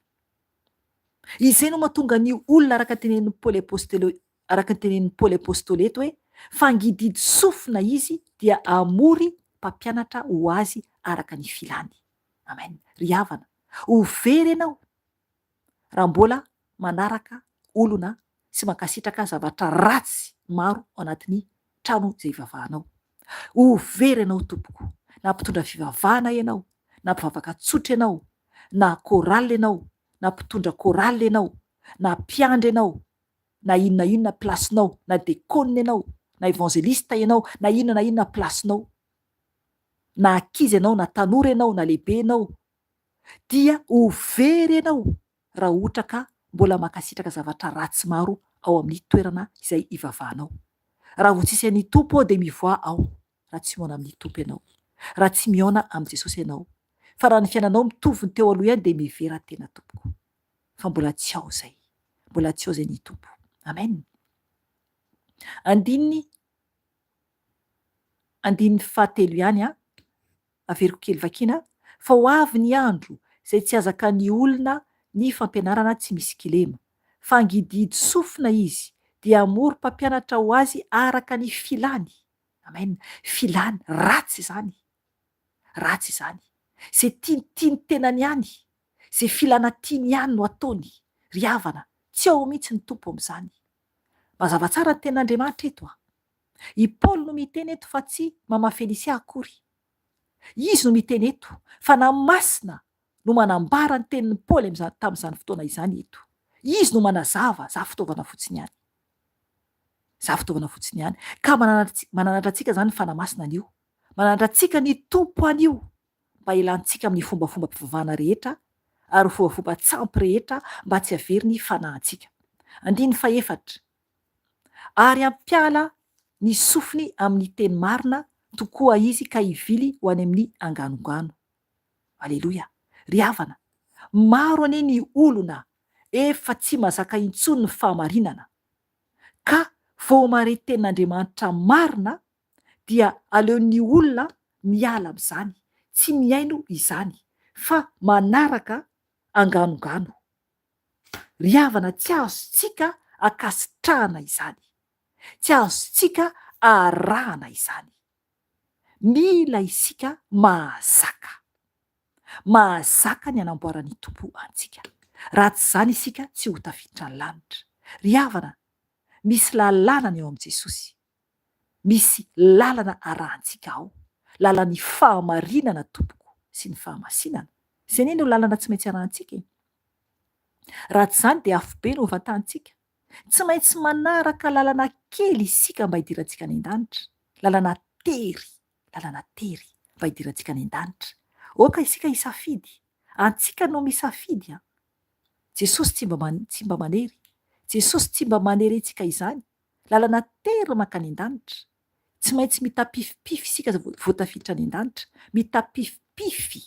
Izay no mahatonga ny olona araka ny tenenin'i Paoly Apostoly araka ny tenenin'i Paoly Apostoly eto hoe fa hangidihidy sofina izy dia hamory mpampianatra ho azy araka ny filany. Amen. Ry havana, ho very ianao raha mbola manaraka olona sy mankasitraka zavatra ratsy maro ao anatin'ny trano izay ivavahanao. Ho very ianao tompoko, na mpitondra fivavahana ianao, na mpivavaka tsotra ianao, na chorale ianao, na mpitondra chorale ianao, na mpiandry ianao, na inona inona place-nao, na dekona ianao, na evangeliste ianao, na inona na inona place-nao, na ankizy ianao, na tanora ianao, na lehibe ianao, dia ho very ianao raha ohatra ka mbola mankasitraka zavatra ratsy maro ao amin'ny toerana izay ivavahanao. Raha vao tsisy an'i Tompo ao dia mivoaha ao raha tsy mihaona amin'ny Tompo ianao. Raha tsy mihaona amin'i Jesosy ianao. Fa raha ny fiainanao mitovy ny teo aloha ihany dia mihevera tena tompoko. Fa mbola tsy ao izay. Mbola tsy ao izay ny Tompo. Amen. Andininy andininy fahatelo ihany an. Averiko kely vakiana, fa ho avy ny andro izay tsy hazakan'ny olona ny fampianarana tsy misy kilema, fa hangidihidy sofina izy, dia hamory mpampianatra ho azy araka ny filany. Amen. Filany. Ratsy izany. Ratsy izany. Izay tiany tiany tenany ihany, izay filana tiany ihany no ataony. Ry havana, tsy ao mihitsy ny Tompo amin'izany. Mazava tsara ny tenin'Andriamanitra eto an. I Paoly no miteny eto fa tsy Mama Felicia akory. Izy no miteny eto. Fanahy Masina no manambara ny tenin'i Paoly amin'izany tamin'izany fotoana izany eto. Izy no manazava, za fitaovana fotsiny ihany. Za fitaovana fotsiny ihany. Ka mananatra mananatra antsika izany ny Fanahy Masina anio. Mananatra antsika ny Tompo anio mba hialantsika amin'ny fombafombam-pivavahana rehetra ary fombafomban-tsampy rehetra mba tsy havery ny fanahintsika. Andininy fahefatra. Ary hampiala ny sofiny amin'ny teny marina tokoa izy ka hivily ho any amin'ny anganongano. Aleloia! Ry havana, maro anie ny olona efa tsy mazaka intsony ny fahamarinana, ka vao mahare tenin'Andriamanitra marina dia aleon'ny olona miala amin'izany, tsy mihaino izany, fa manaraka anganongano. Ry havana tsy azontsika ankasitrahana izany, tsy azontsika arahana izany. Mila isika mahazaka, mahazaka ny hanamboaran'ny Tompo antsika. Raha tsy izany isika tsy ho tafiditra ny lanitra. Ry havana, misy lalàna ny ao amin'i Jesosy. Misy lalana arahantsika ao. Lalan'ny fahamarinana tompoko sy ny fahamasinana. Izay anie no lalana tsy maintsy arahantsika e. Raha tsy izany dia afobe no hovantanintsika. Tsy maintsy manaraka lalana kely isika mba hidirantsika any an-danitra. Lalana tery, lalana tery mba hidirantsika any an-danitra. Aoka isika hisafidy. Antsika no misafidy an. Jesosy tsy mba tsy mba manery. Jesosy tsy mba manery antsika izany. Lalana tery mankany an-danitra. Tsy maintsy mitapifipify isika vao tafiditra any an-danitra. Mitapifipify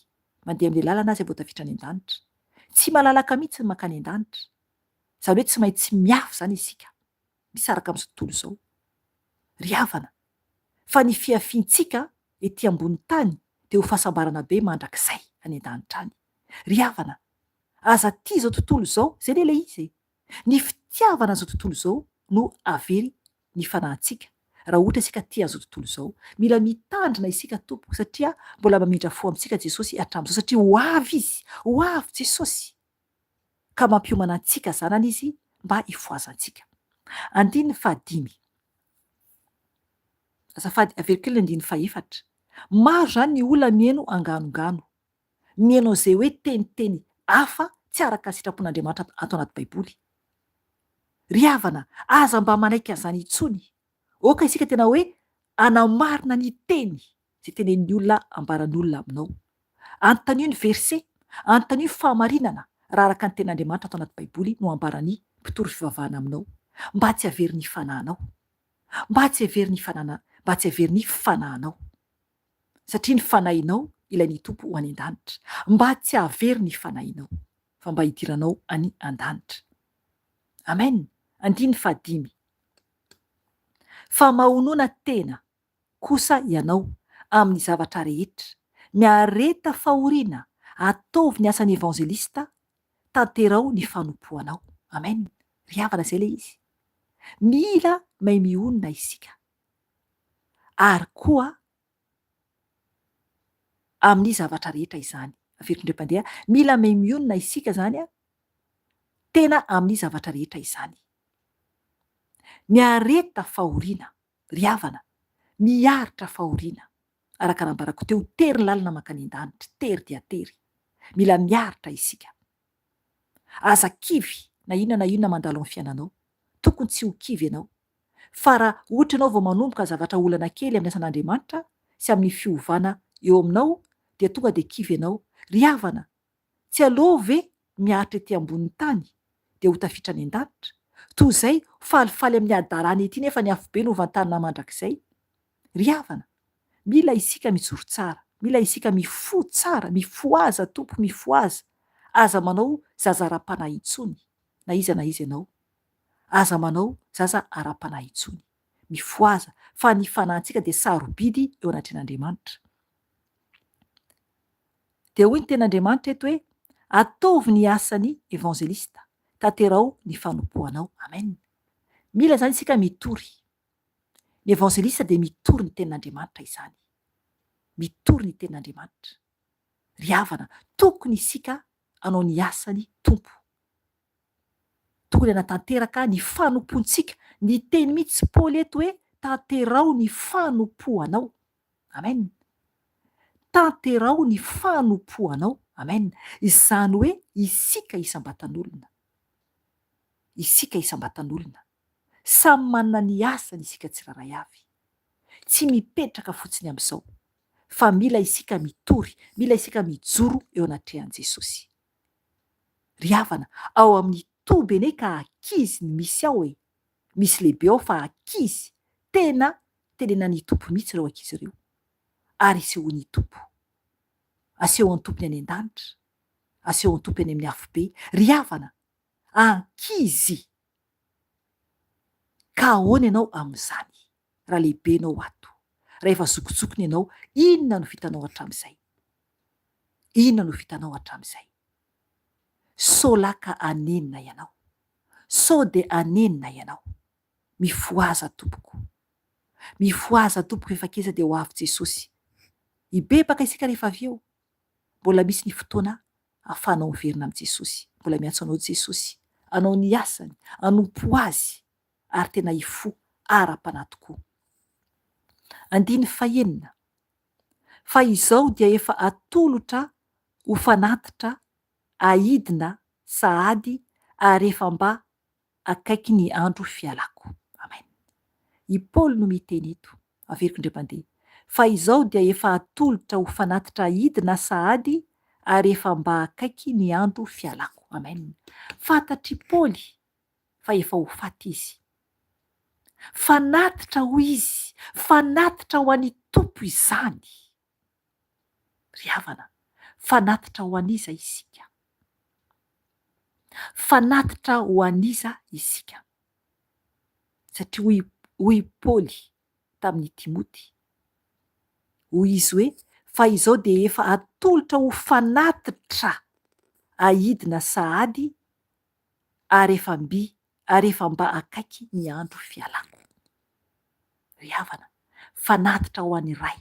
mandeha amin'ilay lalana aza vao tafiditra any an-danitra. Tsy malalaka mihitsy ny mankany an-danitra. Izany hoe tsy maintsy miafy izany isika, misaraka amin'izao tontolo izao. Ry havana, fa ny fiafiantsika ety ambony tany dia ho fahasambarana be mandrakizay any an-danitra any. Ry havana, aza tia izao tontolo izao, izay anie ilay izy e! Ny fitiavana an'izao tontolo izao no havery ny fanahintsika raha ohatra isika tia an'izao tontolo izao. Mila mitandrina isika tompoko satria mbola mamindra fo amintsika Jesosy hatramin'izao satria ho avy Izy, ho avy Jesosy ka mampiomana antsika zanany Izy mba hifohazantsika. Andininy fahadimy. Azafady, averiko kely ny andininy fahefatra. Maro izany ny olona mihaino anganongano. Mihaino an'izay hoe teniteny hafa tsy araka ny sitrapon'Andriamanitra ato anaty Baiboly. Ry havana, aza mba manaiky an'izany intsony. Aoka isika tena hoe hanamarina ny teny izay tenenin'ny olona ambaran'ny olona aminao. Anontanio ny verset, anontanio ny fahamarinana raha araka ny tenin'Andriamanitra ato anaty Baiboly no ambaran'ny mpitory fivavahana aminao. Mba tsy havery ny fanahinao. Mba tsy havery ny fanana, mba tsy havery ny fanahinao. Satria ny fanahinao ilain'ny Tompo ho any an-danitra. Mba tsy hahavery ny fanahinao, fa mba hidiranao any an-danitra. Amen! Andininy fahadimy. Fa mahonona tena kosa ianao amin'ny zavatra rehetra, miareta fahoriana, ataovy ny asan'ny evanjelista, tanterao ny fanompoanao. Amen! Ry havana izay ilay izy. Mila mahay mionona isika. Ary koa amin'ny zavatra rehetra izany. Averiko indray mpandeha, mila mahay mionona isika izany tena amin'ny zavatra rehetra izany. Miareta fahoriana, ry havana, miaritra fahoriana. Araka nambarako teo, tery ny lalana mankany an-danitra, tery dia tery. Mila miaritra isika. Aza kivy na inona na inona mandalo amin'ny fiainanao. Tokony tsy ho kivy ianao. Fa raha ohatra ianao vao manomboka zavatra olana kely amin'ny asan'Andriamanitra sy amin'ny fiovana eo aminao dia tonga dia kivy ianao. Ry havana, tsy aleo ve miaritra ety ambonin'ny tany dia ho tafiditra any an-danitra? Toy izay ho falifaly amin'ny hadalana ety nefa ny afobe no vantanina mandrakizay. Ry havana, mila isika mijoro tsara, mila isika mifoha tsara, mifohaza Tompo, mifohaza. Aza manao zaza ara-panahy intsony, na iza na iza ianao. Aza manao zaza ara-panahy intsony. Mifohaza, fa ny fanahintsika dia sarobidy eo anatrehan'Andriamanitra. Dia hoy ny tenin'Andriamanitra eto hoe, Ataovy ny asan'ny evanjelista, tanterao ny fanompoanao. Amen. Mila izany isika mitory. Ny evanjelista dia mitory ny tenin'Andriamanitra izany. Mitory ny tenin'Andriamanitra. Ry havana, tokony isika hanao ny asan'ny Tompo. Tokony hanatanteraka ny fanompoantsika. Niteny mihitsy Paoly eto hoe tanteraho ny fanompoanao. Amen. Tanteraho ny fanompoanao. Amen. Izany hoe isika isam-batan'olona. Isika isam-batan'olona. Samy manana ny asany isika tsirairay avy. Tsy mipetraka fotsiny amin'izao. Fa mila isika mitory, mila isika mijoro eo anatrehan'i Jesosy. Ry havana, ao amin'ny toby anie ka ankizy ny misy ao e! Misy lehibe ao fa ankizy, tena tenenan'ny Tompo mihitsy ireo ankizy ireo. Ary isehoan'ny Tompo. Asehon'ny Tompony any an-danitra. Asehon'ny Tompo any amin'ny afobe. Ry havana, ankizy! Ka ahoana ianao amin'izany, raha lehibe ianao ato? Raha efa zokinjokiny ianao, inona no vitanao hatramin'izay? Inona no vitanao hatramin'izay? Sao lahy ka hanenina ianao. Sao dia hanenina ianao. Mifohaza tompoko. Mifohaza tompoko efa keza dia ho avy Jesosy. Hibebaka isika rehefa avy eo. Mbola misy ny fotoana ahafahanao miverina amin'i Jesosy. Mbola miantso anao Jesosy. Hanao ny asany, hanompo Azy ary tena hifoha ara-panahy tokoa. Andininy fahenina. Fa izao dia efa atolotra ho fanatitra aidina sahady ary efa mba akaiky ny andro fialako. Amen. I Paoly no miteny eto. Averiko indray mandeha. Fa izao dia efa atolotra ho fanatitra aidina sahady ary efa mba akaiky ny andro fialako. Amen. Fantatr'i Paoly fa efa ho faty izy. Fanatitra hoy izy, fanatitra ho an'i Tompo izany. Ry havana, fanatitra ho an'iza isika? Fanatitra ho an'iza isika? Satria hoy hoy Paoly tamin'i Timoty, hoy izy hoe, fa izao dia efa atolotra ho fanatitra ahidina sahady ary efa mby ary efa mba akaiky ny andro fialako. Ry havana, fanatitra ho an'ny Ray.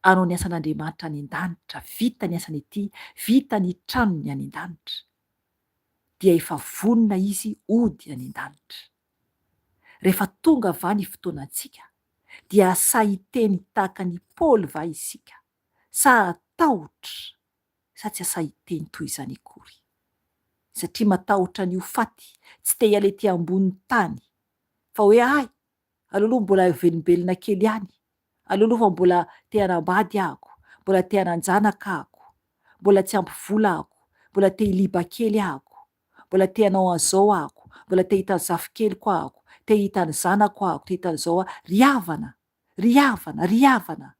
Hanao ny asan'Andriamanitra any an-danitra, vita ny asany ety, vita ny tranony any an-danitra. Dia efa vonona izy hody any an-danitra. Rehefa tonga va ny fotoanantsika, dia sahy hiteny tahaka an'i Paoly va isika, sa hatahotra sa tsy asahy hiteny toy izany akory? Satria matahotra ny ho faty, tsy te hiala ety ambony tany, fa hoe hay, aleo aloha mbola velombelona kely ihany, aleo aloha fa mbola te hanambady ahako, mbola te hanan-janaka ahako, mbola tsy ampy vola ahako, mbola te hiliba kely ahako, mbola te hanao an'izao ahako, mbola te hahita ny zafikeliko ahako, te hahita ny zanako ahako, te hahita an'izao aho, ry havana, ry havana, ry havana!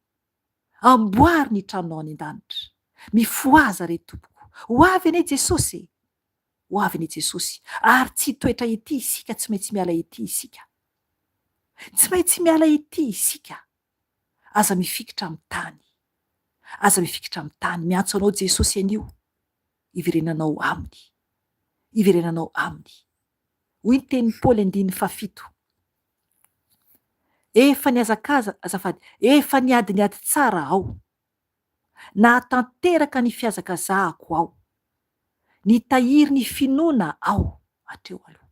Amboary ny tranonao any an-danitra. Mifohaza re tompoko. Ho avy anie Jesosy e! Ho avy anie Jesosy. Ary tsy hitoetra ety isika, tsy maintsy miala ety isika. Tsy maintsy miala ety isika. Aza mifikitra amin'ny tany. Aza mifikitra amin'ny tany. Miantso anao Jesosy anio. Hiverenanao aminy. Hiverenanao aminy. Hoy ny tenin'i Paoly andininy fahafito. Efa nihazakaza, azafady, efa niady ny ady tsara aho. Nahatanteraka ny fihazakazahako aho. Nitahiry ny finoana aho hatreo aloha.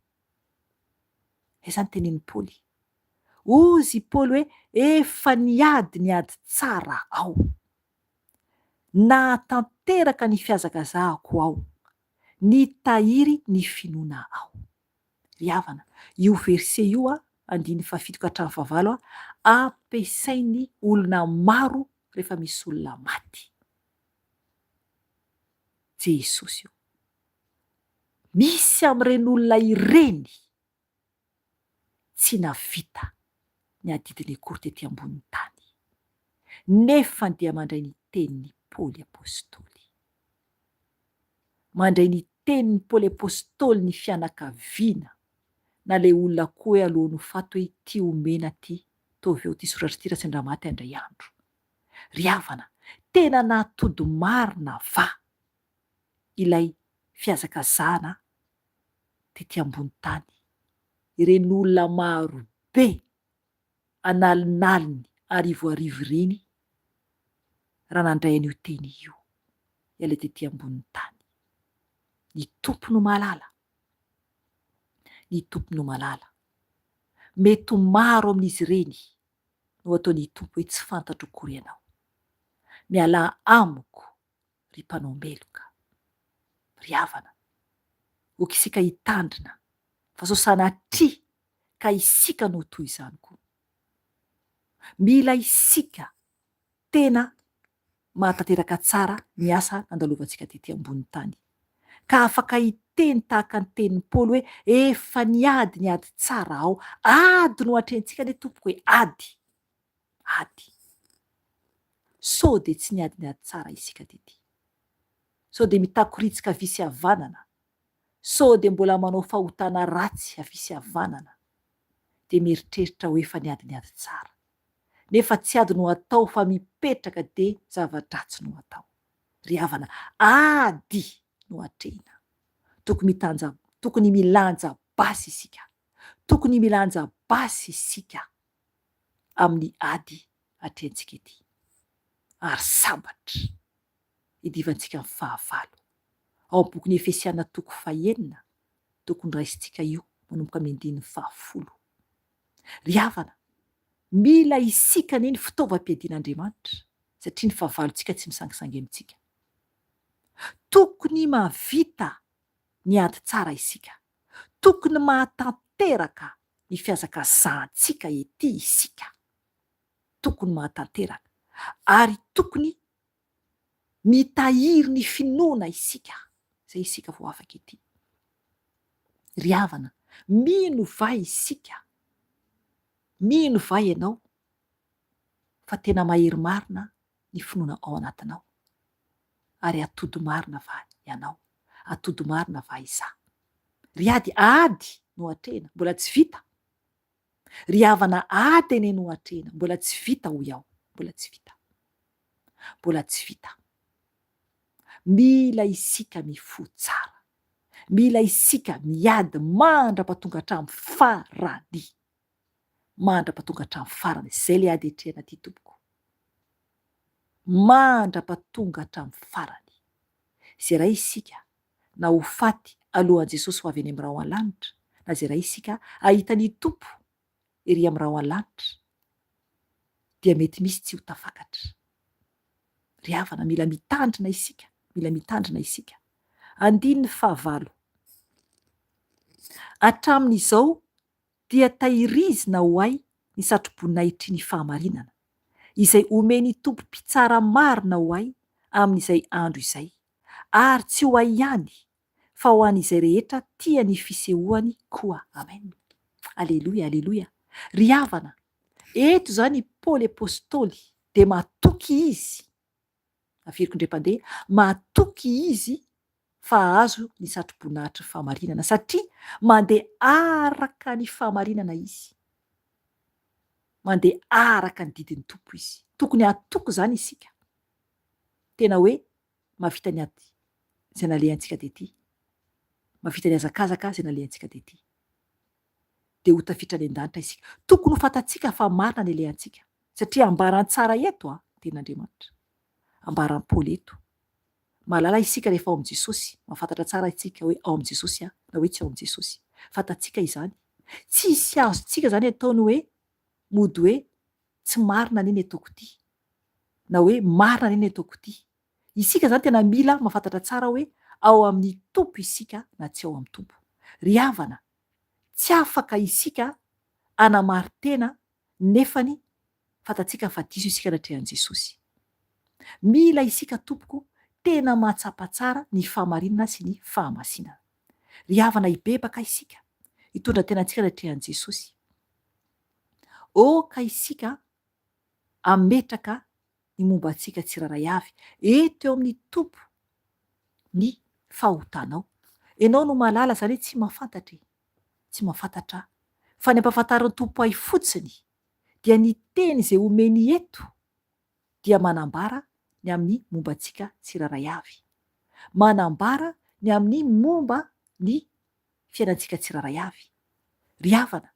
Aiza ny tenenin'i Paoly? Hozy i Paoly hoe efa niady ny ady tsara aho. Nahatanteraka ny fihazakazahako aho. Nitahiry ny finoana aho. Ry havana, io verset io andininy fahafito ka hatramin'ny fahavalo ampiasain'ny olona maro rehefa misy olona maty. Jesosy io. Misy amin'ireny olona ireny tsy navita ny adidiny akory tety ambonin'ny tany, nefa dia mandray ny tenin'i Paoly Apostoly. Mandray ny tenin'i Paoly Apostoly ny fianakaviana, na ilay olona koa hoe alohan'ny ho faty hoe ity omena ity, ataovy eo ity soratra ity raha sendra maty indray andro. Ry havana, tena nahatody marina va ilay fihazakazahana tety ambony tany, ireny olona maro be an'alinaliny arivoarivo ireny raha nandray an'io teny io ilay tety ambonin'ny tany. Ny Tompo no mahalala. Ny Tompo no mahalala. Mety ho maro amin'izy ireny no ataon'ny Tompo hoe tsy fantatro akory ianao. Mialà amiko ry mpanao meloka. Ry havana, ok isika hitandrina fa sao sanatria ka isika no ho toy izany koa. Mila isika tena mahatanteraka tsara ny asa nandalovantsika tety ambonin'ny tany, ka afaka hiteny tahaka ny tenin'i Paoly hoe efa niady ny ady tsara aho. Ady no atrehintsika anie tompoko e, ady! Ady. Sao dia tsy niady ny ady tsara isika tety? Sao dia mitakoritsika havia sy havanana? Sao dia mbola manao fahotana ratsy havia sy havanana? Dia mieritreritra ho efa niady ny ady tsara. Nefa tsy ady no atao fa mipetraka dia zava-dratsy no atao. Ry havana, ady no atrehina. Tokony mitanja, tokony milanja basy isika. Tokony milanja basy isika amin'ny ady atrehintsika ity. Ary sambatra idivantsika ny fahavalo. Ao amin'ny bokin'ny Efesiana toko fahenina, tokony raisintsika io manomboka amin'ny andininy fahafolo. Ry havana, Mila isika anie ny fitaovam-piadian'Andriamanitra satria ny fahavalontsika tsy misangisangy amintsika. Tokony mahavita ny ady tsara isika. Tokony mahatanteraka ny fihazakazahantsika ety isika. Tokony mahatanteraka. Ary tokony mitahiry ny finoana isika. Izay isika vao afaka ety. Ry havana, mino va isika? Mino va ianao fa tena mahery marina ny finoana ao anatinao? Ary atody marina va ianao? Atody marina va izaho? Ry ady, ady no atrehina, mbola tsy vita. Ry havana, ady anie no atrehina, mbola tsy vita hoy aho, mbola tsy vita. Mbola tsy vita. Mila isika mifoha tsara. Mila isika miady mandra-pahatonga hatramin'ny farany. Mandra-pahatonga hatramin'ny farany. Izay ilay ady atrehina aty tompoko. Mandra-pahatonga hatramin'ny farany. Izay iray isika na ho faty alohan'i Jesosy ho avy any amin'ny rahona lanitra, na izay iray isika hahita ny Tompo ery amin'ny rahona lanitra, dia mety misy tsy ho tafakatra. Ry havana, mila mitandrina isika, mila mitandrina isika. Andininy fahavalo. Hatramin'izao dia tahirizina ho ahy ny satroboninahitry ny fahamarinana, izay omen'ny Tompo Mpitsara marina ho ahy amin'izay andro izay, ary tsy ho ahy ihany, fa ho an'izay rehetra tia ny fisehoany koa. Amen. Aleloia, aleloia. Ry havana, eto izany i Paoly Apostoly dia matoky izy, averiko indray mpandeha, matoky izy fa hahazo ny satroboninahitry ny fahamarinana, satria mandeha araka ny fahamarinana izy. Mandeha araka ny didin'ny Tompo izy. Tokony hatoky izany isika. Tena hoe mahavita ny ady izay nalehantsika tety, mahavita ny hazakazaka izay nalehantsika tety, dia ho tafiditra any an-danitra isika. Tokony ho fantatsika fa marina ny alehantsika, satria ambarany tsara eto an, tenin'Andriamanitra. Ambaran'i Paoly eto. Mahalala isika rehefa ao amin'i Jesosy, mahafantatra tsara isika hoe ao amin'i Jesosy aho na hoe tsy ao amin'i Jesosy. Fantatsika izany. Tsisy azontsika izany atao ny hoe mody hoe tsy marina anie ny ataoko ity, na hoe marina anie ny ataoko ity. Isika izany tena mila mahafantatra tsara hoe ao amin'ny Tompo isika na tsy ao amin'ny Tompo. Ry havana, tsy afaka isika hanamari-tena nefany fantatsika fa diso isika anatrehan'i Jesosy. Mila isika tompoko tena mahatsapa tsara ny fahamarinana sy ny fahamasinana. Ry havana hibebaka isika, hitondra tena antsika anatrehan'i Jesosy. Aoka isika hametraka ny momba antsika tsirairay avy eto eo amin'ny Tompo ny fahotanao. Ianao no mahalala izany hoe tsy mahafantatra e! Tsy mahafantatra aho. Fa ny ampahafantarin'ny Tompo ahy fotsiny dia ny teny izay omeny eto dia manambara ny amin'ny momba antsika tsirairay avy. Manambara ny amin'ny momba ny fiainantsika tsirairay avy. Ry havana,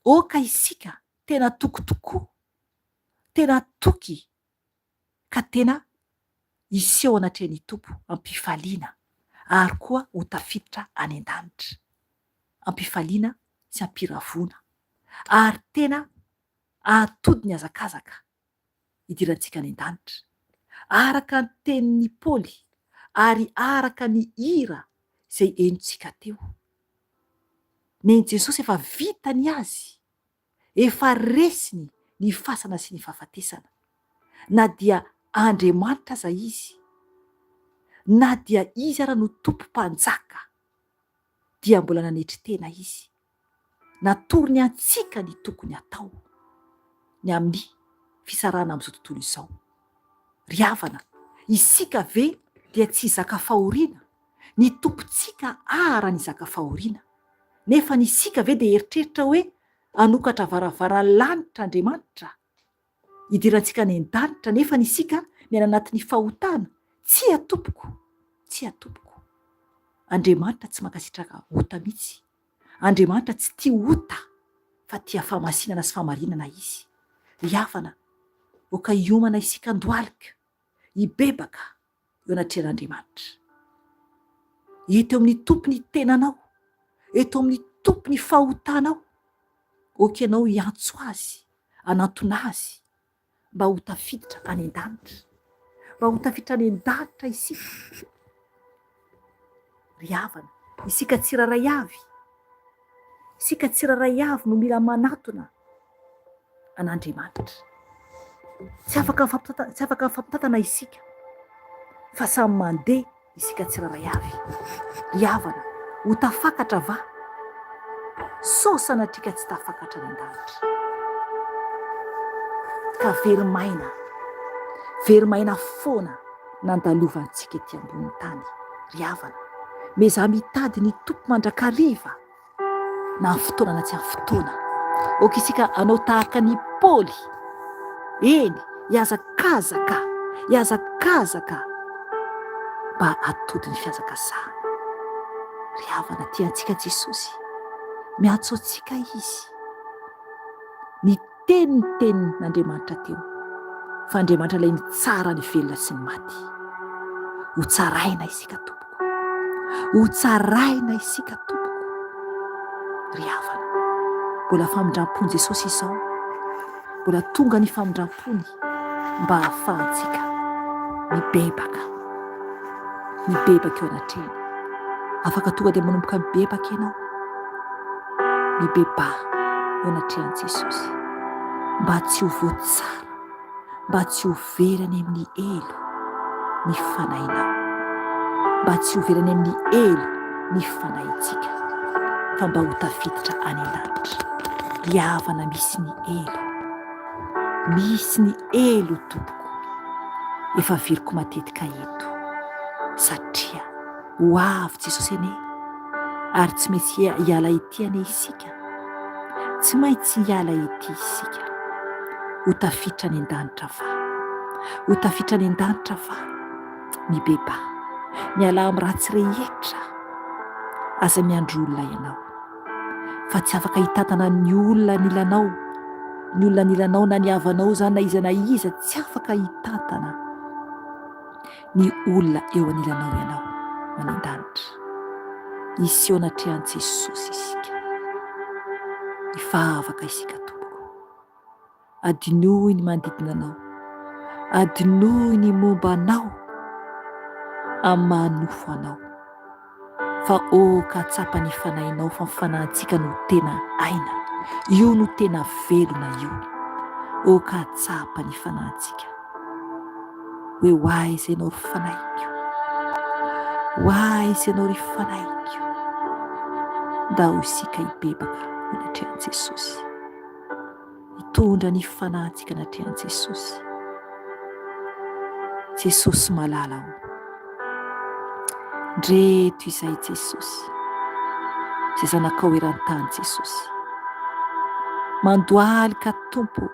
aoka isika tena toky tokoa, tena toky ka tena hiseho anatrehan'ny Tompo am-pifaliana ary koa ho tafiditra any an-danitra am-pifaliana sy am-piravoana ary tena hahatody ny hazakazaka hidirantsika any an-danitra araka ny tenin'i Paoly ary araka ny hira izay henontsika teo. Nen'i Jesosy efa vita ny azy Efa resiny ny fasana sy ny fahafatesana. Na dia Andriamanitra aza Izy, na dia Izy ara no Tompo Mpanjaka, dia mbola nanetry tena Izy. Natorony antsika ny tokony hatao, ny amin'ny fisarahana amin'izao tontolo izao. Ry havana, isika ve dia tsy hizaka fahoriana? Ny Tompontsika ara nizaka fahoriana. Nefa ny isika ve dia eritreritra hoe hanokatra varavaran'ny lanitra Andriamanitra? Hidirantsika any an-danitra nefa ny isika miaina anatin'ny fahotana? Tsia tompoko! Tsia tompoko! Andriamanitra tsy mankasitraka ota mihitsy. Andriamanitra tsy tia ota fa tia fahamasinana sy fahamarinana Izy. Ry havana, aoka hiomana isika andohalika, hibebaka eo anatrehan'Andriamanitra. Eto amin'ny Tompo ny tenanao, eto amin'ny Tompo ny fahotanao. Ok ianao hiantso Azy, hanantona Azy mba ho tafiditra any an-danitra. Mba ho tafiditra any an-danitra isika. Ry havana, isika tsirairay avy, isika tsirairay avy no mila manatona an'Andriamanitra. Tsy afaka mifampitantana, tsy afaka mifampitantana isika fa samy mandeha isika tsirairay avy. Ry havana, ho tafakatra va? Sao sanatria ka tsy tafakatra any an-danitra. Ka very maina, very maina foana nandalovantsika ety ambonin'ny tany. Ry havana, miezaha mitady ny Tompo mandrakariva. na amin'ny fotoana na tsy amin'ny fotoana. Aoka isika hanao tahaka an'i Paoly, eny, hihazakazaka, hihazakazaka mba hatody ny fihazakazahana. Ry havana, tia antsika Jesosy, miantso antsika Izy. Ny Teny ny tenin' Andriamanitra teo, fa Andriamanitra ilay mitsara ny velona sy ny maty. Ho tsaraina isika tompoko. Ho tsaraina isika tompoko. Ry havana, mbola famindram-pon'i Jesosy izao. Mbola tonga ny famindram-pony mba hahafahantsika mibebaka. Mibebaka eo anatrehany. Afaka tonga dia manomboka mibebaka ianao. Mibebaha eo anatrehan'i Jesosy mba tsy ho voatsara, mba tsy ho very any amin'ny helo ny fanahinao. Mba tsy ho very any amin'ny helo ny fanahintsika fa mba ho tafiditra any an-danitra. Ry havana misy ny helo. Misy ny helo tompoko. Efa averiko matetika eto satria ho avy Jesosy anie ary tsy maintsy hiala ety anie isika. Tsy maintsy hiala ety isika. Ho tafiditra any an-danitra va? Ho tafiditra any an-danitra va? Mibebaha. Mialà amin'ny ratsy rehetra. Aza miandry olona ianao. Fa tsy afaka hitantana ny olona anilanao. Ny olona anilanao na ny havanao izany na iza na iza tsy afaka hitantana ny olona eo anilanao ianao any an-danitra. Hiseho anatrehan'i Jesosy isika. Hivavaka isika tompoko. Adinoy ny manodidina anao. Adinoy ny momba anao amin'ny maha nofo anao. Fa oh ka tsapa ny fanahinao fa ny fanahintsika no tena aina. Io no tena velona io. Oh ka tsapa ny fanahintsika. Hoe ho aiza ianao ry fanahiko. Ho aiza ianao ry fanahiko. Ndao isika hibebaka eo anatrehan'i Jesosy. Hitondra ny fanahintsika anatrehan'i Jesosy. Jesosy malala o. Ndreto izay Jesosy. Izay zanakao eran-tany Jesosy. Mandohalika Tompo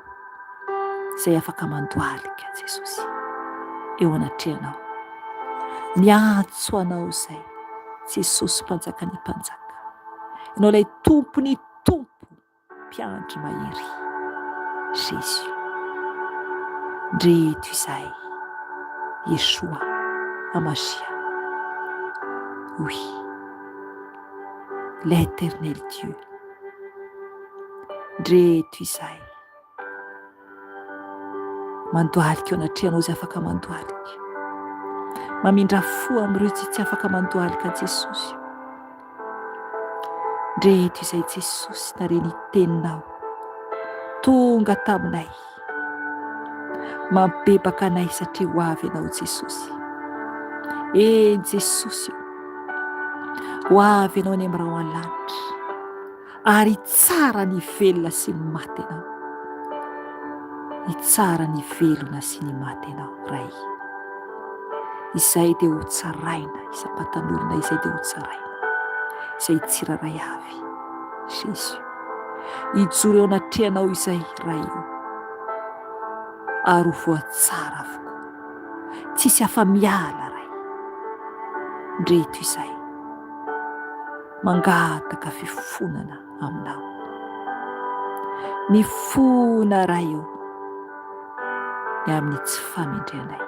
izay afaka mandohalika Jesosy eo anatrehanao. Miantso anao izay Jesosy mpanjakan'ny mpanjaka. Ianao ilay Tompon'ny tompo. Mpiandry mahery Jésus Ndreto izahay Yeshua Hamashia Oui L'Eternel Dieu Ndreto izahay Mandohalika eo anatrehanao izay afaka mandohalika Mamindra fo amin'ireo izay tsy afaka mandohalika Jesosy Ndreto izay Jesosy nare ny teninao tonga taminay. Mampibebaka anay satria ho avy ianao Jesosy. Eny Jesosy o, ho avy ianao any amin'ny rahona lanitra ary hitsara ny velona sy ny maty ianao. Hitsara ny velona sy ny maty ianao Ray. Izay dia ho tsaraina isam-batan'olona izay dia ho tsaraina izay tsirairay avy Jésus hijoro eo anatrehanao izay Ray o ary ho voatsara avokoa tsisy afa-miala Ray ndreto izay mangataka fifonana aminao mifona Ray o ny amin'ny tsy famendrehanay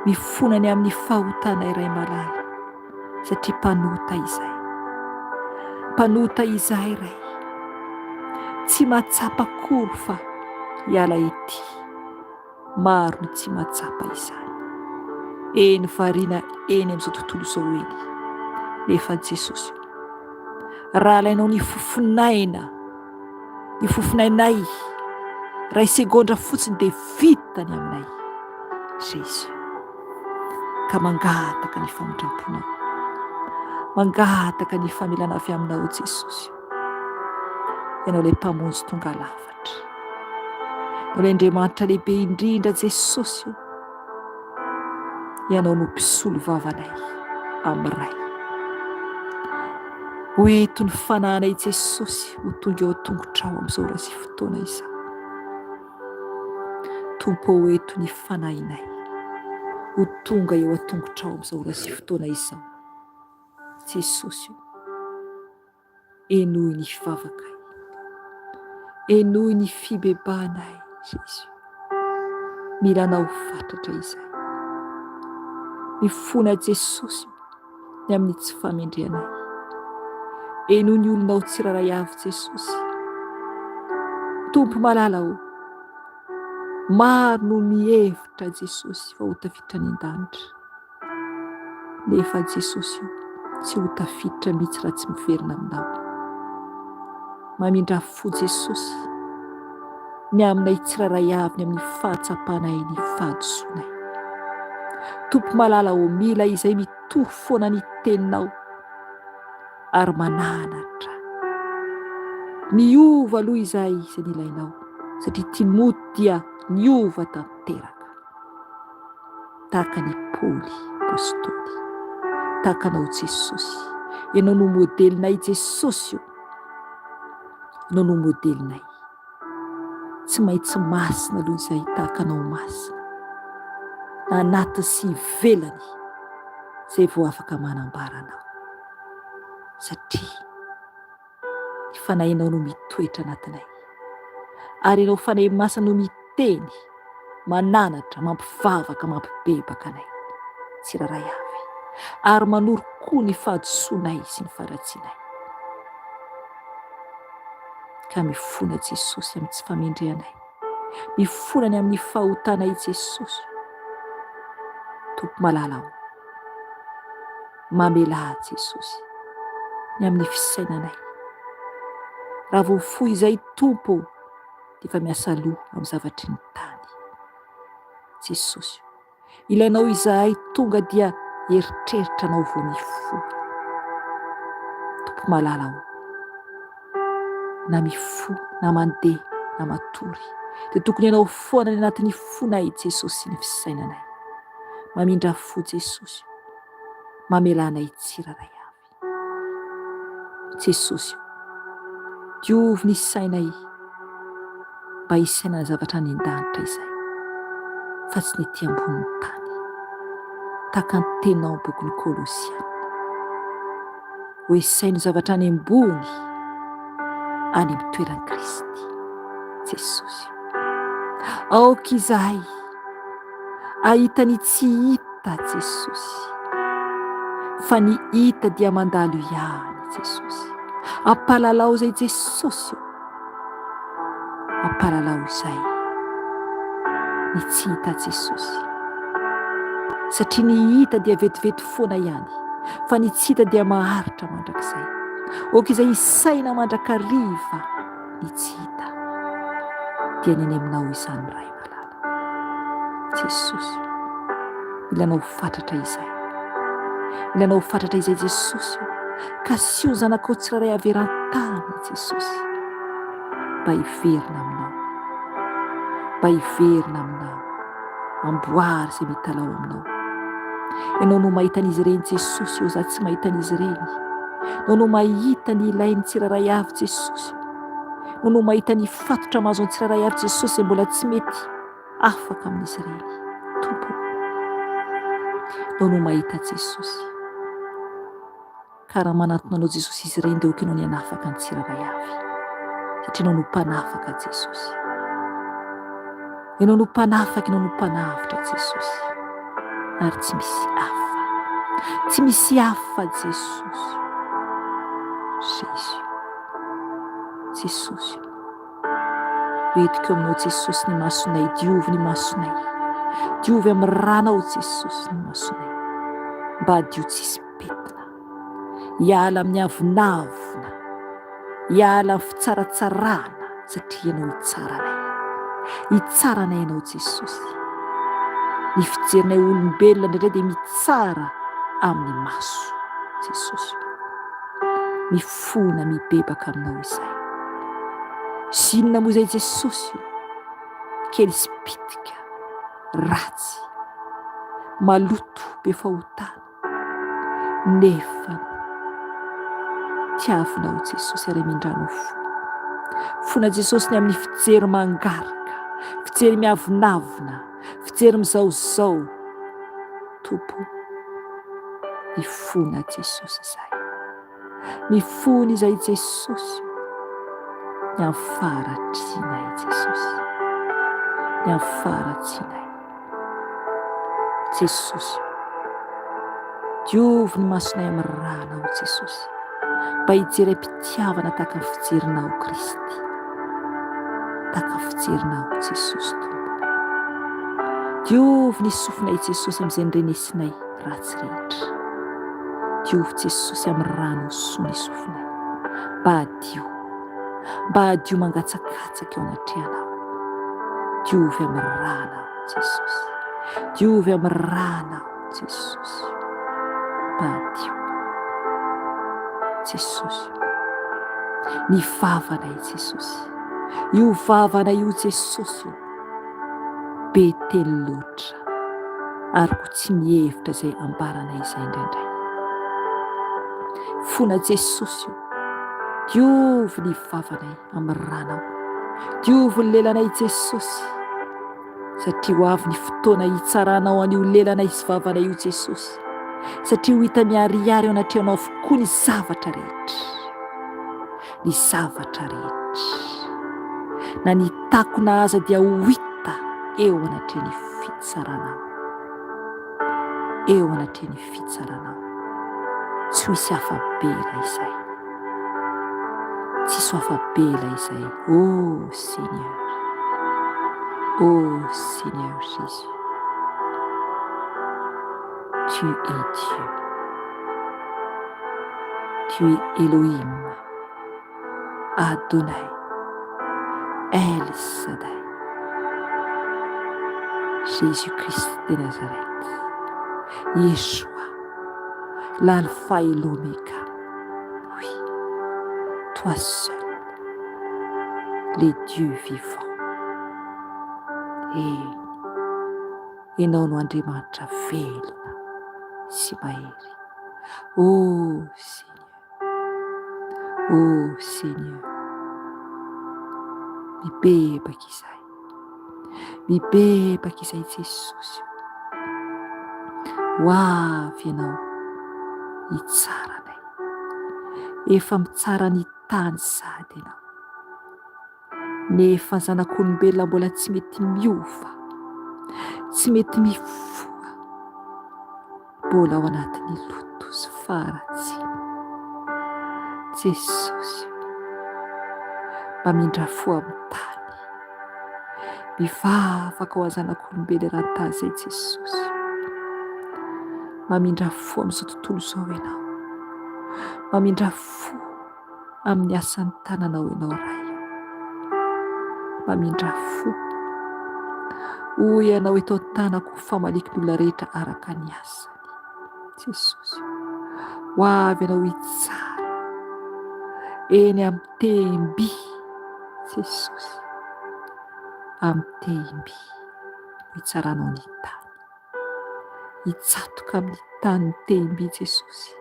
Mifona ny amin'ny fahotanay Ray malala satria mpanota izahay. Mpanota izahay Ray. Tsy mahatsapa akory fa hiala ety. Maro ny tsy mahatsapa izany. Eny variana eny amin'izao tontolo izao eny. Nefa Jesosy o, raha alainao ny fofon'aina, ny fofon'ainay, iray segondra fotsiny dia vita ny aminay. Jésus. Ka mangataka ny famindram-ponao. Mangataka ny famelana avy aminao Jesosy. Ianao ilay Mpamonjy tonga lafatra. Ianao ilay Andriamanitra lehibe indrindra Jesosy o. Ianao no mpisolo vavanay amin'ny Ray. Ho eto ny fanahinay Jesosy ho tonga eo an-tongotrao amin'izao ora sy fotoana izao. Tompo ô eto ny fanahinay ho tonga eo an-tongotrao amin'izao ora sy fotoana izao. Jesosy ô, henoy ny vavakay. Henoy ny fibebahanay, Jésus. Mila Anao fatratra izahay. Mifona Jesosy ô, ny amin'ny tsy famendrehanay. Henoy ny olonao tsirairay avy Jesosy. Tompo malala ô, maro no mihevitra Jesosy fa ho tafiditra any an-danitra. Nefa Jesosy o, tsy ho tafiditra mihitsy raha tsy miverina aminao. Mamindrà fo Jesosy ny aminay tsirairay avy ny amin'ny fahatsapanay ny fahadisoanay. Tompo malala ô, mila izay mitory foana ny teninao ary mananatra. Miova aloha izahay izay nilainao satria Timoty dia niova tanteraka. Tahaka an'i Paoly Apostoly. Tahaka anao Jesosy. Ianao no modelinay Jesosy ô. Ianao no modelinay. Tsy maintsy masina aloha izahay tahaka anao masina. Anatiny sy ivelany izay vao afaka manambara anao. Satria Ny Fanahinao no mitoetra anatinay. Ary Ianao Fanahy Masina no miteny, mananatra, mampivavaka, mampibebaka anay tsirairay avy. Ary manoro koa ny fahadisoanay sy ny faharatsianay. Ka mifona Jesosy amin'ny tsy famendrehanay. Mifona ny amin'ny fahotanay Jesosy. Tompo malala ô. Mamelà Jesosy ny amin'ny fisainanay. Raha vao mifoha izay Tompo ô, dia efa miasa loha amin'ny zavatry ny tany. Jesosy ô, ilainao izahay tonga dia eritreritra anao vao mifoha. Tompo malala ô, na mifoha na mandeha na matory dia tokony ianao foana any anatin'ny fonay Jesosy sy ny fisainanay. Mamindrà fo Jesosy ô. Mamelà anay tsirairay avy. Jesosy ô, diovy ny sainay mba hisainana zavatra any an-danitra izay, fa tsy ny ety ambonin'ny tany. Tahaka ny teninao amin'ny bokin'ny Kolosiana. Hoe saino zavatra any ambony, any amin'ny toeran'i Kristy. Jesosy ô. Aoka izahay Ahita ny tsy hita Jesosy. Fa ny hita dia mandalo ihany Jesosy. Ampalalao izay Jesosy ô. Ampalalao izay ny tsy hita Jesosy. Satria ny hita dia vetivety foana ihany, fa ny tsy hita dia maharitra mandrakizay. Aoka izay hisaina mandrakariva ny tsy hita. Dia ny any aminao izany Ray malala. Jesosy o. Mila anao fatratra izay. Mila anao fatratra izay Jesosy o. Kasiho ny zanakao tsirairay avy eran-tany Jesosy. Mba hiverina aminao. Mba hiverina aminao. Amboary izay mitalaho aminao. Ianao no mahita an'izy ireny Jesosy o, za tsy mahita an'izy ireny. Ianao no mahita ny ilain'ny tsirairay avy Jesosy o. Ianao no mahita ny fatotra mahazo ny tsirairay avy Jesosy izay mbola tsy mety afaka amin'izy ireny. Tompo ô, Ianao no mahita Jesosy. Ka raha manantona Anao Jesosy izy ireny dia aoka Ianao ny hanafaka ny tsirairay avy. Satria Ianao no mpanafaka Jesosy. Ianao no mpanafaka, Ianao no mpanavotra Jesosy. Ary tsy misy hafa. Tsy misy hafa Jesosy. Jésus. Jesosy. Entiko eo aminao Jesosy ny masonay, diovy ny masonay. Diovy amin'ny ranao Jesosy ny masonay. Mba hadio tsisy pentina. Hiala amin'ny avonavona. Hiala amin'ny fitsaratsarana satria ianao hitsara anay. Hitsara anay ianao Jesosy. Ny fijerinay olombelona indraindray dia mitsara amin'ny maso. Jesosy. Mifona mibebaka aminao izay. Zinona moa izay Jesosy o? Kely sy pitika, ratsy, maloto, be fahotana, nefa tiavinao Jesosy ary amindranao fo. Fona Jesosy ny amin'ny fijery mangarika, fijery miavonavona, fijery mizaozao. Tompo, mifona Jesosy izay. Mifona izay Jesosy o. Ny amin'ny faharatsianay Jesosy. Ny amin'ny faharatsianay. Jesosy o. Diovy ny masonay amin'ny rànao Jesosy. Mba hijery am-pitiavana tahaka ny fijerinao Kristy. Tahaka ny fijerinao Jesosy Tompo. Diovy ny sofinay Jesosy amin'izay nirenesinay ratsy rehetra. Diovy Jesosy amin'ny rano soa ny sofinay. Mba hadio. Mba hadio mangatsakatsaka eo anatrehanao. Diovy amin'ny rànao Jesosy. Diovy amin'ny rànao Jesosy. Mba hadio. Jesosy. Ny vavanay Jesosy. Io vavanay io Jesosy o. Be teny loatra ary koa tsy mihevitra izay ambaranay izay indraindray. Fona Jesosy o, diovy ny vavanay amin'ny ranao, diovy ny lelanay Jesosy, satria ho avy ny fotoana hitsaranao an'io lelanay sy vavanay io Jesosy, satria ho hita miharihary eo anatrehanao avokoa ny zavatra rehetra. ny zavatra rehetra. Na ny takona aza dia ho hita eo anatrehan'ny fitsaranao. Eo anatrehan'ny fitsaranao. Tsy ho hisy afa-bela izay. Tsy hisy ho afa-bela izay. Oh Seigneur. Oh Seigneur Jésus. Tu es Dieu. Tu es Elohim, Adonai, El Shaddai, Jésus Christ de Nazareth, Yeshua, l'Alpha et l'Oméga, oui, toi seul, le Dieu vivant. Eny, Ianao no Andriamanitra velona sy mahery. Oh Seigneur, oh Seigneur, mibebaka izahay, mibebaka izahay Jesosy o. Ho avy Ianao hitsara anay. Efa mitsara ny tany sahady Ianao. Nefa ny zanak'olombelona mbola tsy mety miova, tsy mety mifoha, mbola ao anatin'ny loto sy faharatsiana. Jesosy o, mamindra fo amin'ny tany, mivavaka ho an'ny zanak'olombelona eran-tany izay Jesosy o. Mamindra fo amin'izao tontolo izao Ianao, mamindra fo. Amin'ny asan'ny tananao ianao Ray o. Mamindrà fo. Hoy ianao eto an-tanako ho famaliako ny olona rehetra araka ny asany. Jesosy o. Ho avy ianao hitsara eny amin'ny tehim-by. Jesosy. Amin'ny tehim-by no hitsaranao ny tany. Hitsatoka amin'ny tany ny tehim-by Jesosy,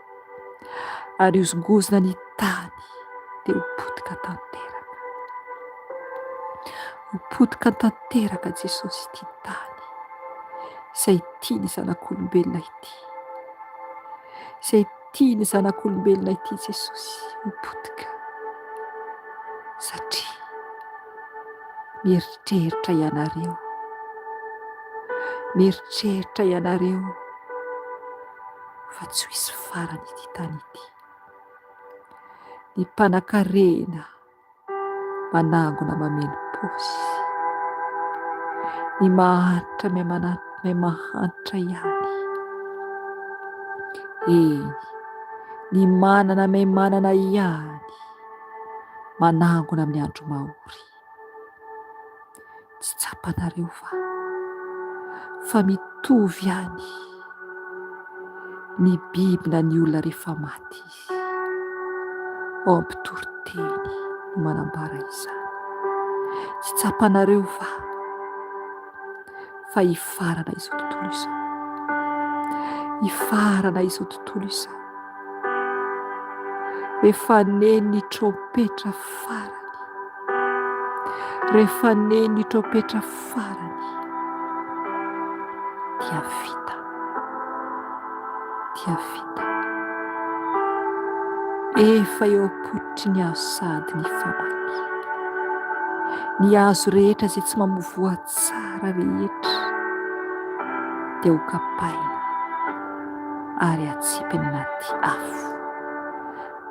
ary hozongozona ny tany dia ho potika tanteraka. Ho potika tanteraka Jesosy ity tany izay tia ny zanak'olombelona ity. Izay tia ny zanak'olombelona ity Jesosy ho potika satria mieritreritra ianareo, mieritreritra ianareo fa tsy ho hisy farany ity tany ity. Ny mpanankarena manangona mameno. am-paosy. Ny mahantra miha-mahantra ihany. Eny, ny manana miha-manana ihany, manangona amin'ny andro mahory. Tsy tsapanareo va fa mitovy ihany ny biby na ny olona rehefa maty izy? Ao am-pitoriteny no manambara izany. Tsy tsapanareo va fa hifarana izao tontolo izao? Hifarana izao tontolo izao. Rehefa neno ny trompetra farany. Rehefa neno ny trompetra farany dia vita. Dia vita. Efa eo am-pototry ny hazo sahady ny famaky. Ny hazo rehetra izay tsy mamoa voa tsara rehetra dia ho kapaina ary atsipy any anaty afo.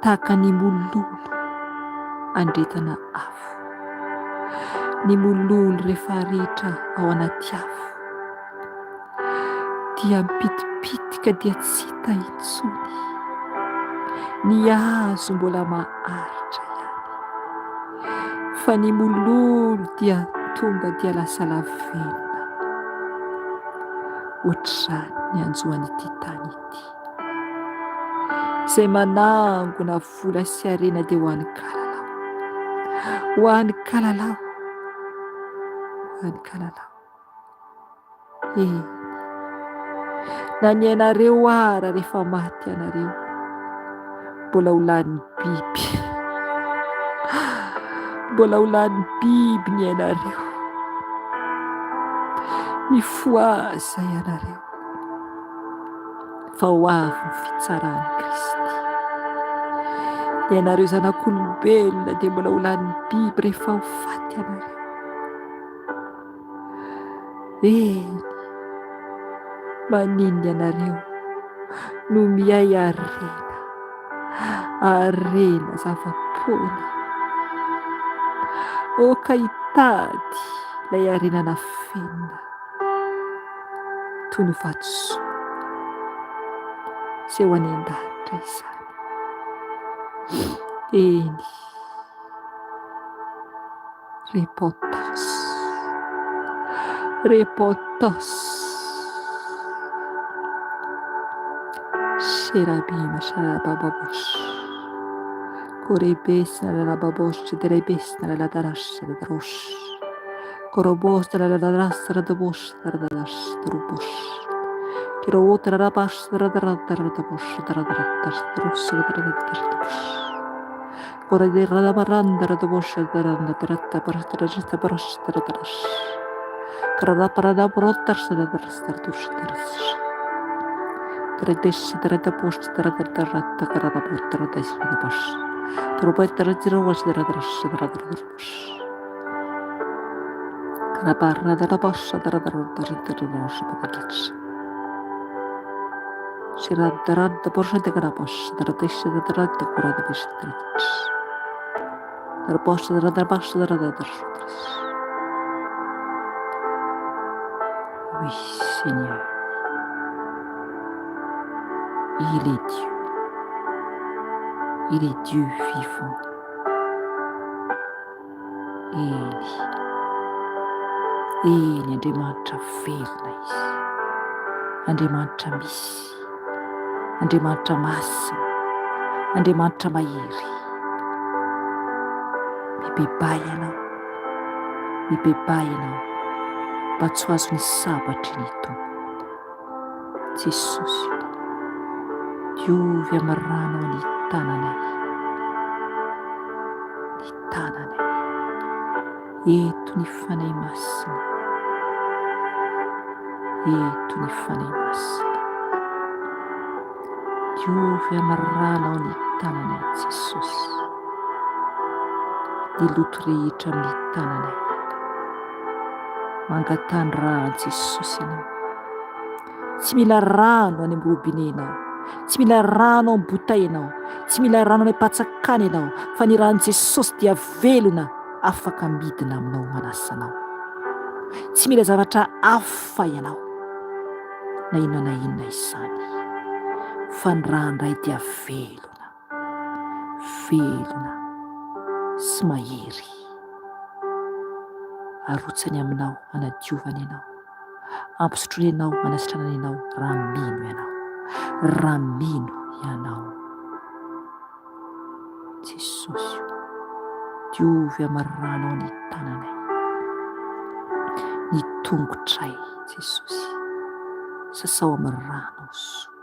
Tahaka ny mololo andretana afo. Ny mololo rehefa arehitra ao anaty afo dia mipitipitika dia tsy hita intsony. Ny hazo mbola maharitra ihany. Fa ny mololo dia tonga dia lasa lavenona. Ohatr'izany ny hanjo an'ity tany ity. Izay manangona vola sy harena dia ho an'ny kalalao. Ho an'ny kalalao. Ho an'ny kalalao. Eny. Na ny ainareo ara rehefa maty ianareo, mbola ho lanin'ny biby. Mbola ho lanin'ny biby ny ainareo. Mifohaza ianareo. Fa ho avy ny fitsaran'i Kristy. Ianareo zanak'olombelona dia mbola ho lanin'ny biby rehefa ho faty ianareo. Eny, maninona ianareo no mihay harena, harena zava-poana. Aoka hitady ilay harena nafenina. Toy ny vatosoa izay ho any an-danitra izany. Eny, repentance, repentance. Serabima, sarabababos, korebes, narababos, derebes, naraladarash, darosh. Oui, Seigneur. Il est Dieu. Il est Dieu vivant. Eny, eny, Andriamanitra velona Izy. Andriamanitra misy. Andriamanitra masina. Andriamanitra mahery. Mibebaha ianao. Mibebaha ianao mba tsy ho azon'ny sabatry ny Tompo. Jesosy o, diovy amin'ny ranao ny tananay, ny tananay. Eto ny Fanahy Masina, eto ny Fanahy Masina. Diovy amin'ny ranao ny tananay, Jesosy. Ny loto rehetra amin'ny tananay. Mangataha ny ràn'i Jesosy ianao. Tsy mila rano any amin'ny robinet ianao. Tsy mila rano ao amin'ny bouteille ianao. Tsy mila rano any am-patsakana ianao. Fa ny ràn'i Jesosy dia velona. Afaka midina aminao manasa anao. Tsy mila zavatra hafa ianao, na inona na inona izany, fa ny ràn-dRay dia velona, velona sy mahery. Arotsany aminao hanadiovany anao, ampisotroiny anao hanasitranany anao raha mino ianao, raha mino ianao. Jesosy o, diovy amin'ny ranao ny tananay, ny tongotray Jesosy, sasao amin'ny ranao soa.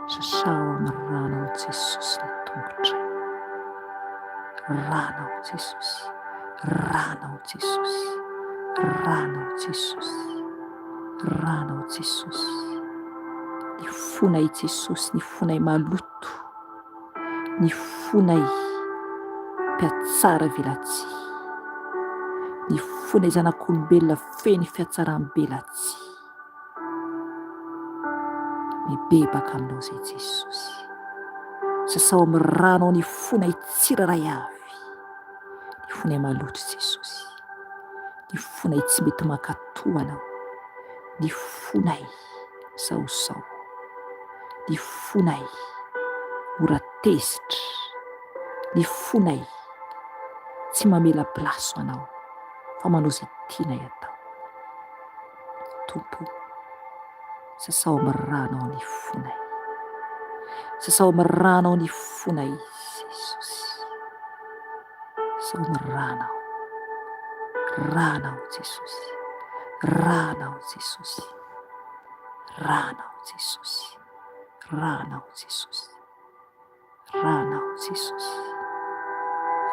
Sasao amin'ny ranao Jesosy ny tongotray. Ranao Jesosy, Ranao Jesosy, Ranao Jesosy, Ranao Jesosy. Ny fonay Jesosy, ny fonay maloto, ny fonay mpiatsara velatsihy, ny fonay zanak'olombelona feno fiatsaram-belatsihy. Mibebaka aminao izay Jesosy. Sasao amin'ny ranao ny fonay tsirairay avy. Ny fonay maloto Jesosy. Ny fonay tsy mety mankatò anao. Ny fonay misaosao. Ny fonay mora tezitra. Ny fonay tsy mamela place ho anao fa manao izay tianay atao. Tompo o, sasao amin'ny ranao ny fonay. Sasao amin'ny ranao ny fonay, Jesosy. Sasao amin'ny ranao. Ranao, Jesosy. Ranao, Jesosy. Ranao, Jesosy. Ranao, Jesosy. Ranao Jesosy.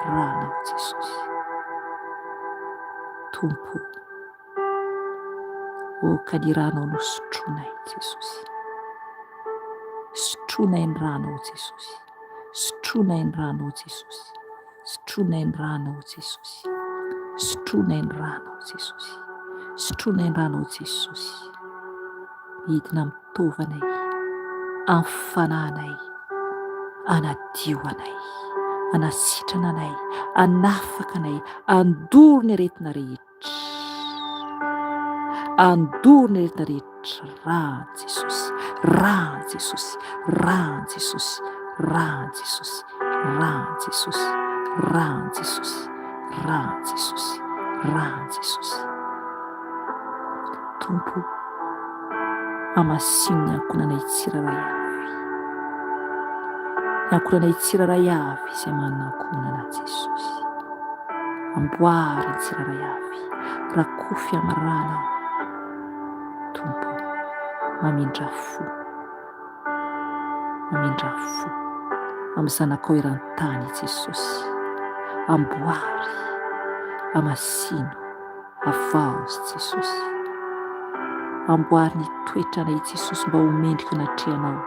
Ranao Jesosy. Tompo o, ka ny ranao no sotroinay Jesosy. Sotroinay ny ranao Jesosy. Sotroinay ny ranao Jesosy. Sotroinay ny ranao Jesosy. Sotroinay ny ranao Jesosy. Sotroinay ny ranao Jesosy. Midina amin'ny taovanay, amin'ny fanahinay, anadio anay, anasitrana anay, anafaka anay, andoro ny aretina rehetra. Andoro ny aretina rehetra. Rà Jesosy, rà Jesosy, rà Jesosy, rà Jesosy, rà Jesosy, rà Jesosy, rà Jesosy, rà Jesosy. Tompo o, hamasino ny ankohonanay tsirairay avy. Ny ankohonanay tsirairay avy izay manana ankohonana Jesosy. Amboary ny tsirairay avy. Rakofy amin'ny ranao. Tompo o, mamindrà fo. Mamindrà fo amin'ny zanakao eran-tany Jesosy. Amboary, hamasino. Havaozy Jesosy. Amboary ny toetranay Jesosy mba ho mendrika anatrehanao.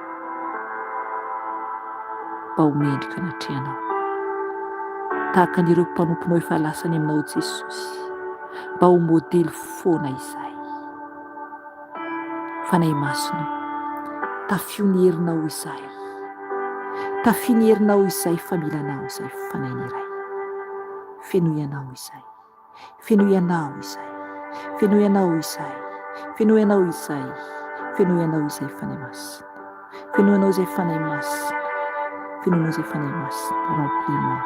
Mba ho mendrika anatrehanao. Tahaka an'ireo mpanomponao efa lasa any aminao Jesosy. Mba ho modely foana izahay. Fanahy Masina, tafio ny herinao izahay. Tafio ny herinao izahay fa mila anao izahay Fanahin'ny Ray. Fenoy anao izahay. Fenoy Anao izay. Fenoy Anao izay. Fenoy Anao izay. Fenoy Anao izay Fanahy Masina. Fenoy Anao izay Fanahy Masina. Fenoy Anao izay Fanahy Masina. Remplis-moi.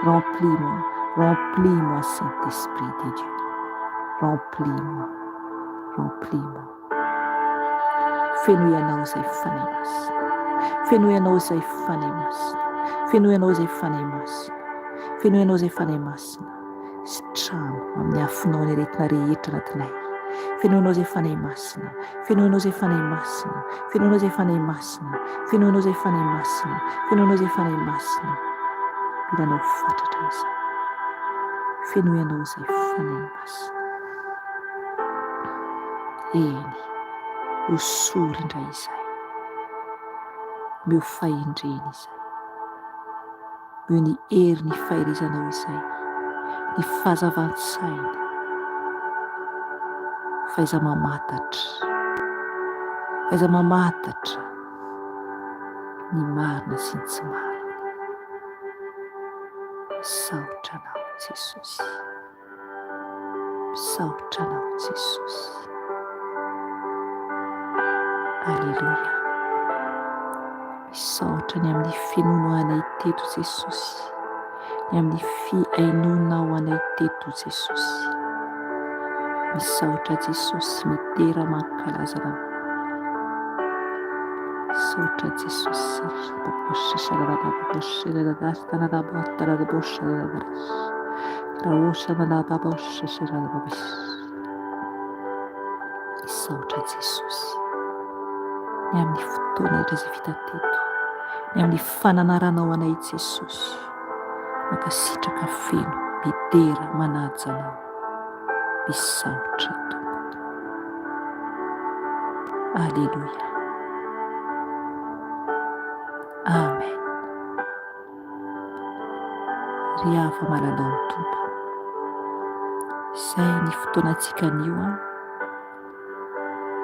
Remplis-moi. Remplis-moi Saint-Esprit de Dieu. Remplis-moi. Remplis-moi. Fenoy Anao izay Fanahy Masina. Fenoy Anao izay Fanahy Masina. Fenoy Anao izay Fanahy Masina. Fenoy Anao izay Fanahy Masina. Sitrano amin'ny afonao ny aretina rehetra anatinay. Fenoinao izay Fanahy Masina. Fenoinao izay Fanahy Masina. Fenoinao izay Fanahy Masina. Fenoinao izay Fanahy Masina. Fenoinao izay Fanahy Masina. Mila anao fatratra izay. Fenoy anao izay Fanahy Masina. Eny, hosory indray izay. Omeo fahendrena izay. Omeo ny hery ny faherezanao izay, ny fahazavan-tsaina. Fahaiza-mamantatra, fahaiza-mamantatra ny marina sy ny tsy marina. Misaotra Anao Jesosy. Misaotra Anao Jesosy. Aleloia. Misaotra ny amin'ny finoanao anay teto Jesosy. Ny amin'ny fihainoanao anay teto Jesosy. Misaotra Jesosy, midera mankalaza Anao. Misaotra Jesosy. Misaotra Jesosy ny amin'ny fotoana rehetra izay vita teto, ny amin'ny fananaranao anay Jesosy. Mankasitraka feno, midera, manaja Anao. Misaotra Tompo. Aleloia. Amen. Ry hava-malalao ny Tompo. Izay ny fotoanantsika anio an.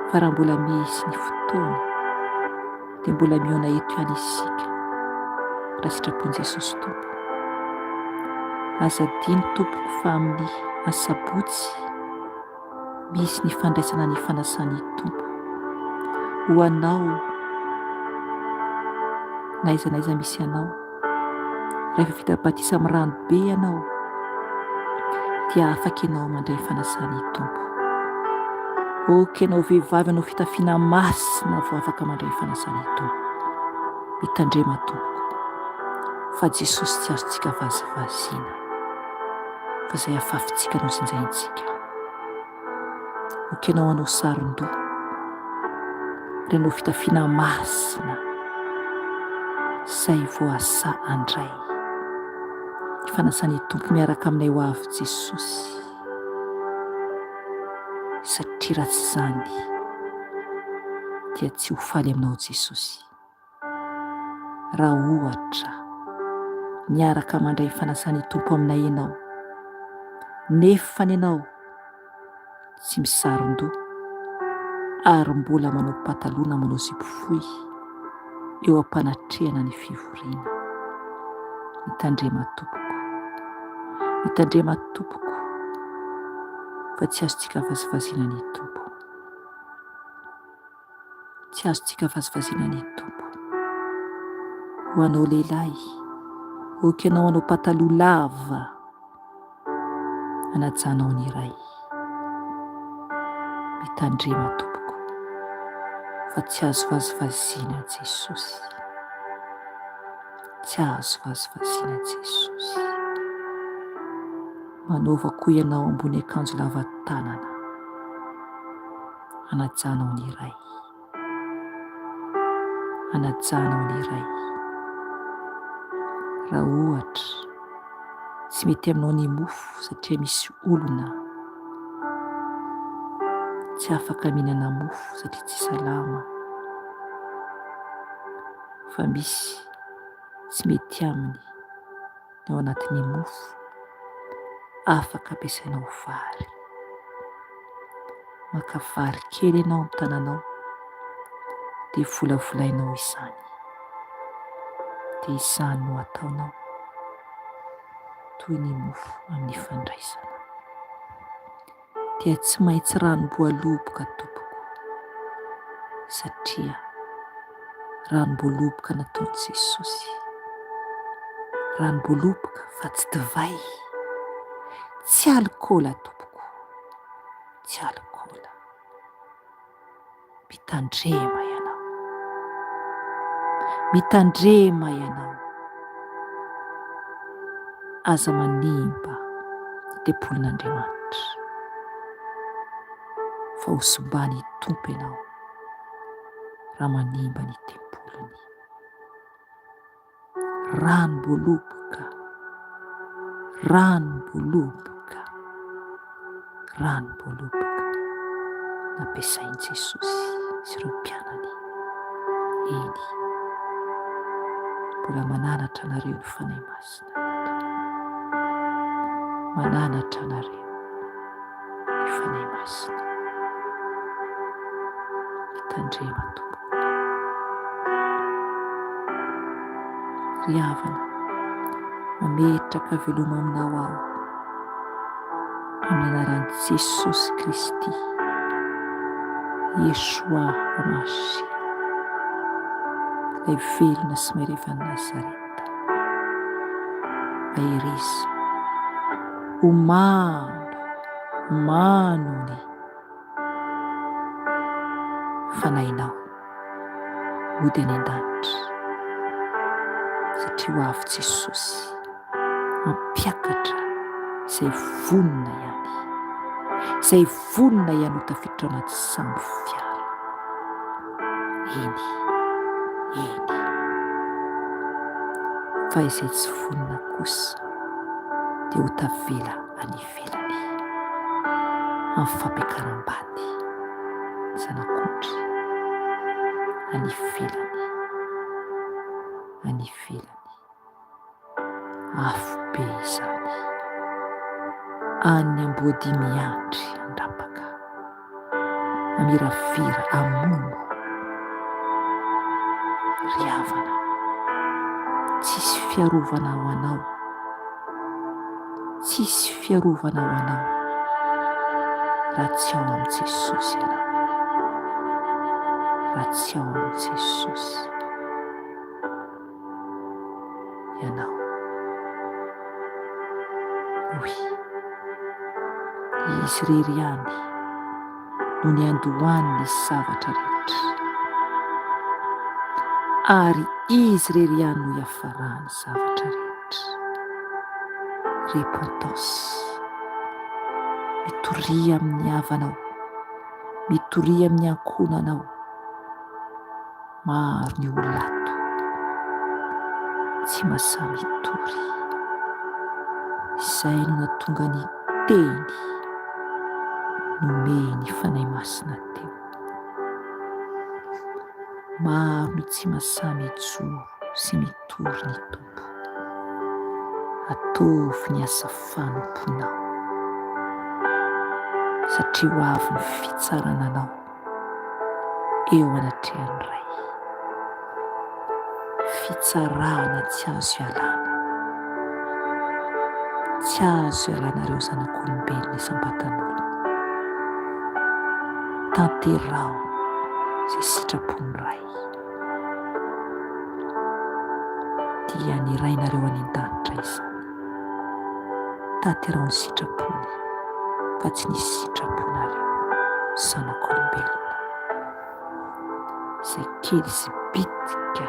Fa raha mbola misy ny fotoana dia mbola mihaona eto ihany isika raha sitrapon'i Jesosy Tompo. Aza adino tompoko fa amin'ny asabotsy Misy ny fandraisana ny fanasan'ny Tompo ho anao na aiza na aiza misy anao. Rehefa vita batisa amin'ny rano be ianao dia afaka ianao mandray fanasan'ny Tompo. Ok ianao vehivavy anao fitafiana masina vao afaka mandray fanasan'ny Tompo. Mitandrema tompoko fa Jesosy tsy azontsika vazivaziana fa izay afafintsika no zinjaintsika. Ok ianao hanao saron-doha ary hanao fitafiana masina izay voasa handray ny fanasan'ny Tompo miaraka aminay ho avy Jesosy satria raha tsy izany dia tsy ho faly aminao Jesosy. Raha ohatra miaraka mandray fanasan'ny Tompo aminay ianao, nefany ianao tsy misaron-doha ary mbola manao pataloha na manao zipo fohy eo am-panatrehana ny fivoriana. Mitandrema tompoko. Mitandrema tompoko fa tsy azontsika vazivaziana ny Tompo. Tsy azontsika vazivaziana ny Tompo. Ho anao lehilahy, ok ianao hanao pataloha lava hanajanao ny Ray. Mitandrema tompoko fa tsy azo vazivaziana Jesosy. Tsy azo vazivaziana Jesosy. Manaova koa ianao ambony akanjo lava tanana. Hanajanao ny Ray. Hanajanao ny Ray. Raha ohatra tsy mety aminao ny mofo satria misy olona tsy afaka mihinana mofo satria tsy salama fa misy tsy mety aminy ny ao anatin'ny mofo afaka ampiasainao vary. Maka vary kely ianao amin'ny tananao dia volavolainao izany. Dia izany no ataonao toy ny mofo amin'ny fandraisana. Dia tsy maintsy ranom-boaloboka tompoko satria ranom-boaloboka nataon'i Jesosy. Ranom-boaloboka fa tsy divay, tsy alikaola tompoko. Tsy alikaola. Mitandrema ianao. Mitandrema ianao. Aza manimba ny tempolin'Andriamanitra. Fa ho simban'ny Tompo ianao raha manimba ny tempoliny. Ranom-boaloboka, ranom-boaloboka, ranom-boaloboka nampiasain'i Jesosy sy ireo mpianany. Eny, mbola mananatra anareo ny Fanahy Masina eto. Mananatra anareo ny Fanahy Masina. Mitandrema tompoko. Ry havana, mametraka veloma aminao aho amin'ny anaran'i Jesosy Kristy, Yeshua HaMashiach, ilay velona sy mahery avy any Nazareta. Mahereza, omano, omano ny fanahinao hody any an-danitra satria ho avy Jesosy hampiakatra izay vonona ihany, izay vonona ihany ho tafiditra ao anaty sambo fiara. Eny, eny. Fa izay tsy vonona kosa dia ho tavela any ivelany amin'ny fampiakaram-bady ny zanak'ondry any ivelany, any ivelany. Afo be izany. Any amboadia miandry handrapaka, hamiravira, hamono. Ry havana, tsisy fiarovana ho anao. Tsisy fiarovana ho anao raha tsy ao amin'i Jesosy ianao. Raha tsy ao amin'i Jesosy ianao. Oui. Izy irery ihany no niandohany ny zavatra rehetra. Ary Izy irery ihany no hiafarany zavatra rehetra. Repentance. Mitoria amin'ny havanao. Mitoria amin'ny ankohonanao. Maro ny olona ato tsy masahy mitory. Izay no nahatonga ny teny nomen'ny Fanahy Masina teo. Maro no tsy masahy mijoro sy mitory ny Tompo. Ataovy ny asa fanompoanao satria ho avy ny fitsarana anao. eo anatrehan'ny Ray. Fitsarana tsy azo ialana. Tsy azo ialanareo zanak'olombelona isam-batan'olona. Tanteraho izay sitrapon'ny Ray. Dia ny Rainareo any an-danitra izany. Tanteraho ny sitrapony fa tsy ny sitraponareo zanak'olombelona izay kely sy bitika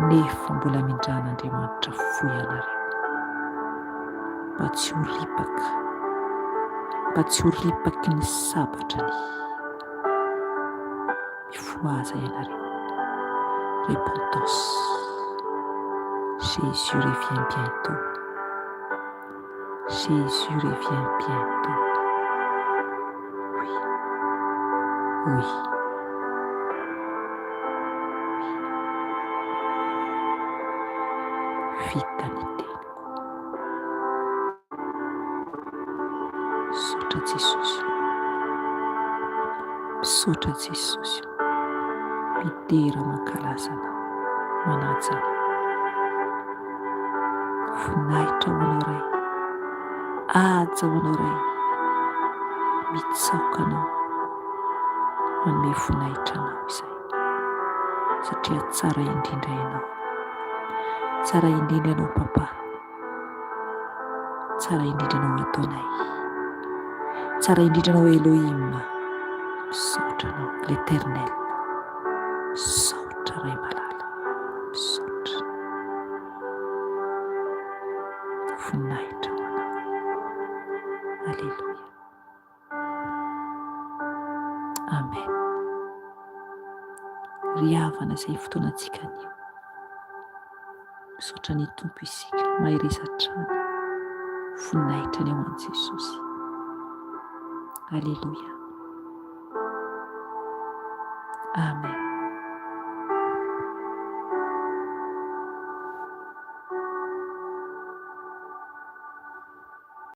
nefa mbola mindran'Andriamanitra fo ianareo mba tsy ho ripaka mba tsy ho ripaky ny sabatra ny Mifohaza ianareo. Repentance. Jésus revient bientôt. Jésus revient bientôt. Oui. Oui. Oui. Vita ny teniko. Misaotra Jesosy o. Misaotra Jesosy o. Midera mankalaza Anao, manaja Anao. Voninahitra ho Anao Ray. Haja ho Anao Ray. Mitsaoka Anao. Manome voninahitra Anao izay. Satria tsara indrindra Ianao. Tsara indrindra Ianao Papa. Tsara indrindra anao Adonai. Tsara indrindra anao Elohim. Misaotra anao l'Eternel. Misaotra Ray malala. Misaotra. Voninahitra ho anao. Alléluia. Amen. Ry havana izay fotoanantsika anio. Misaotra ny Tompo isika. Mahereza hatrany. Voninahitra ny ao an'i Jesosy. Alléluia. Amen.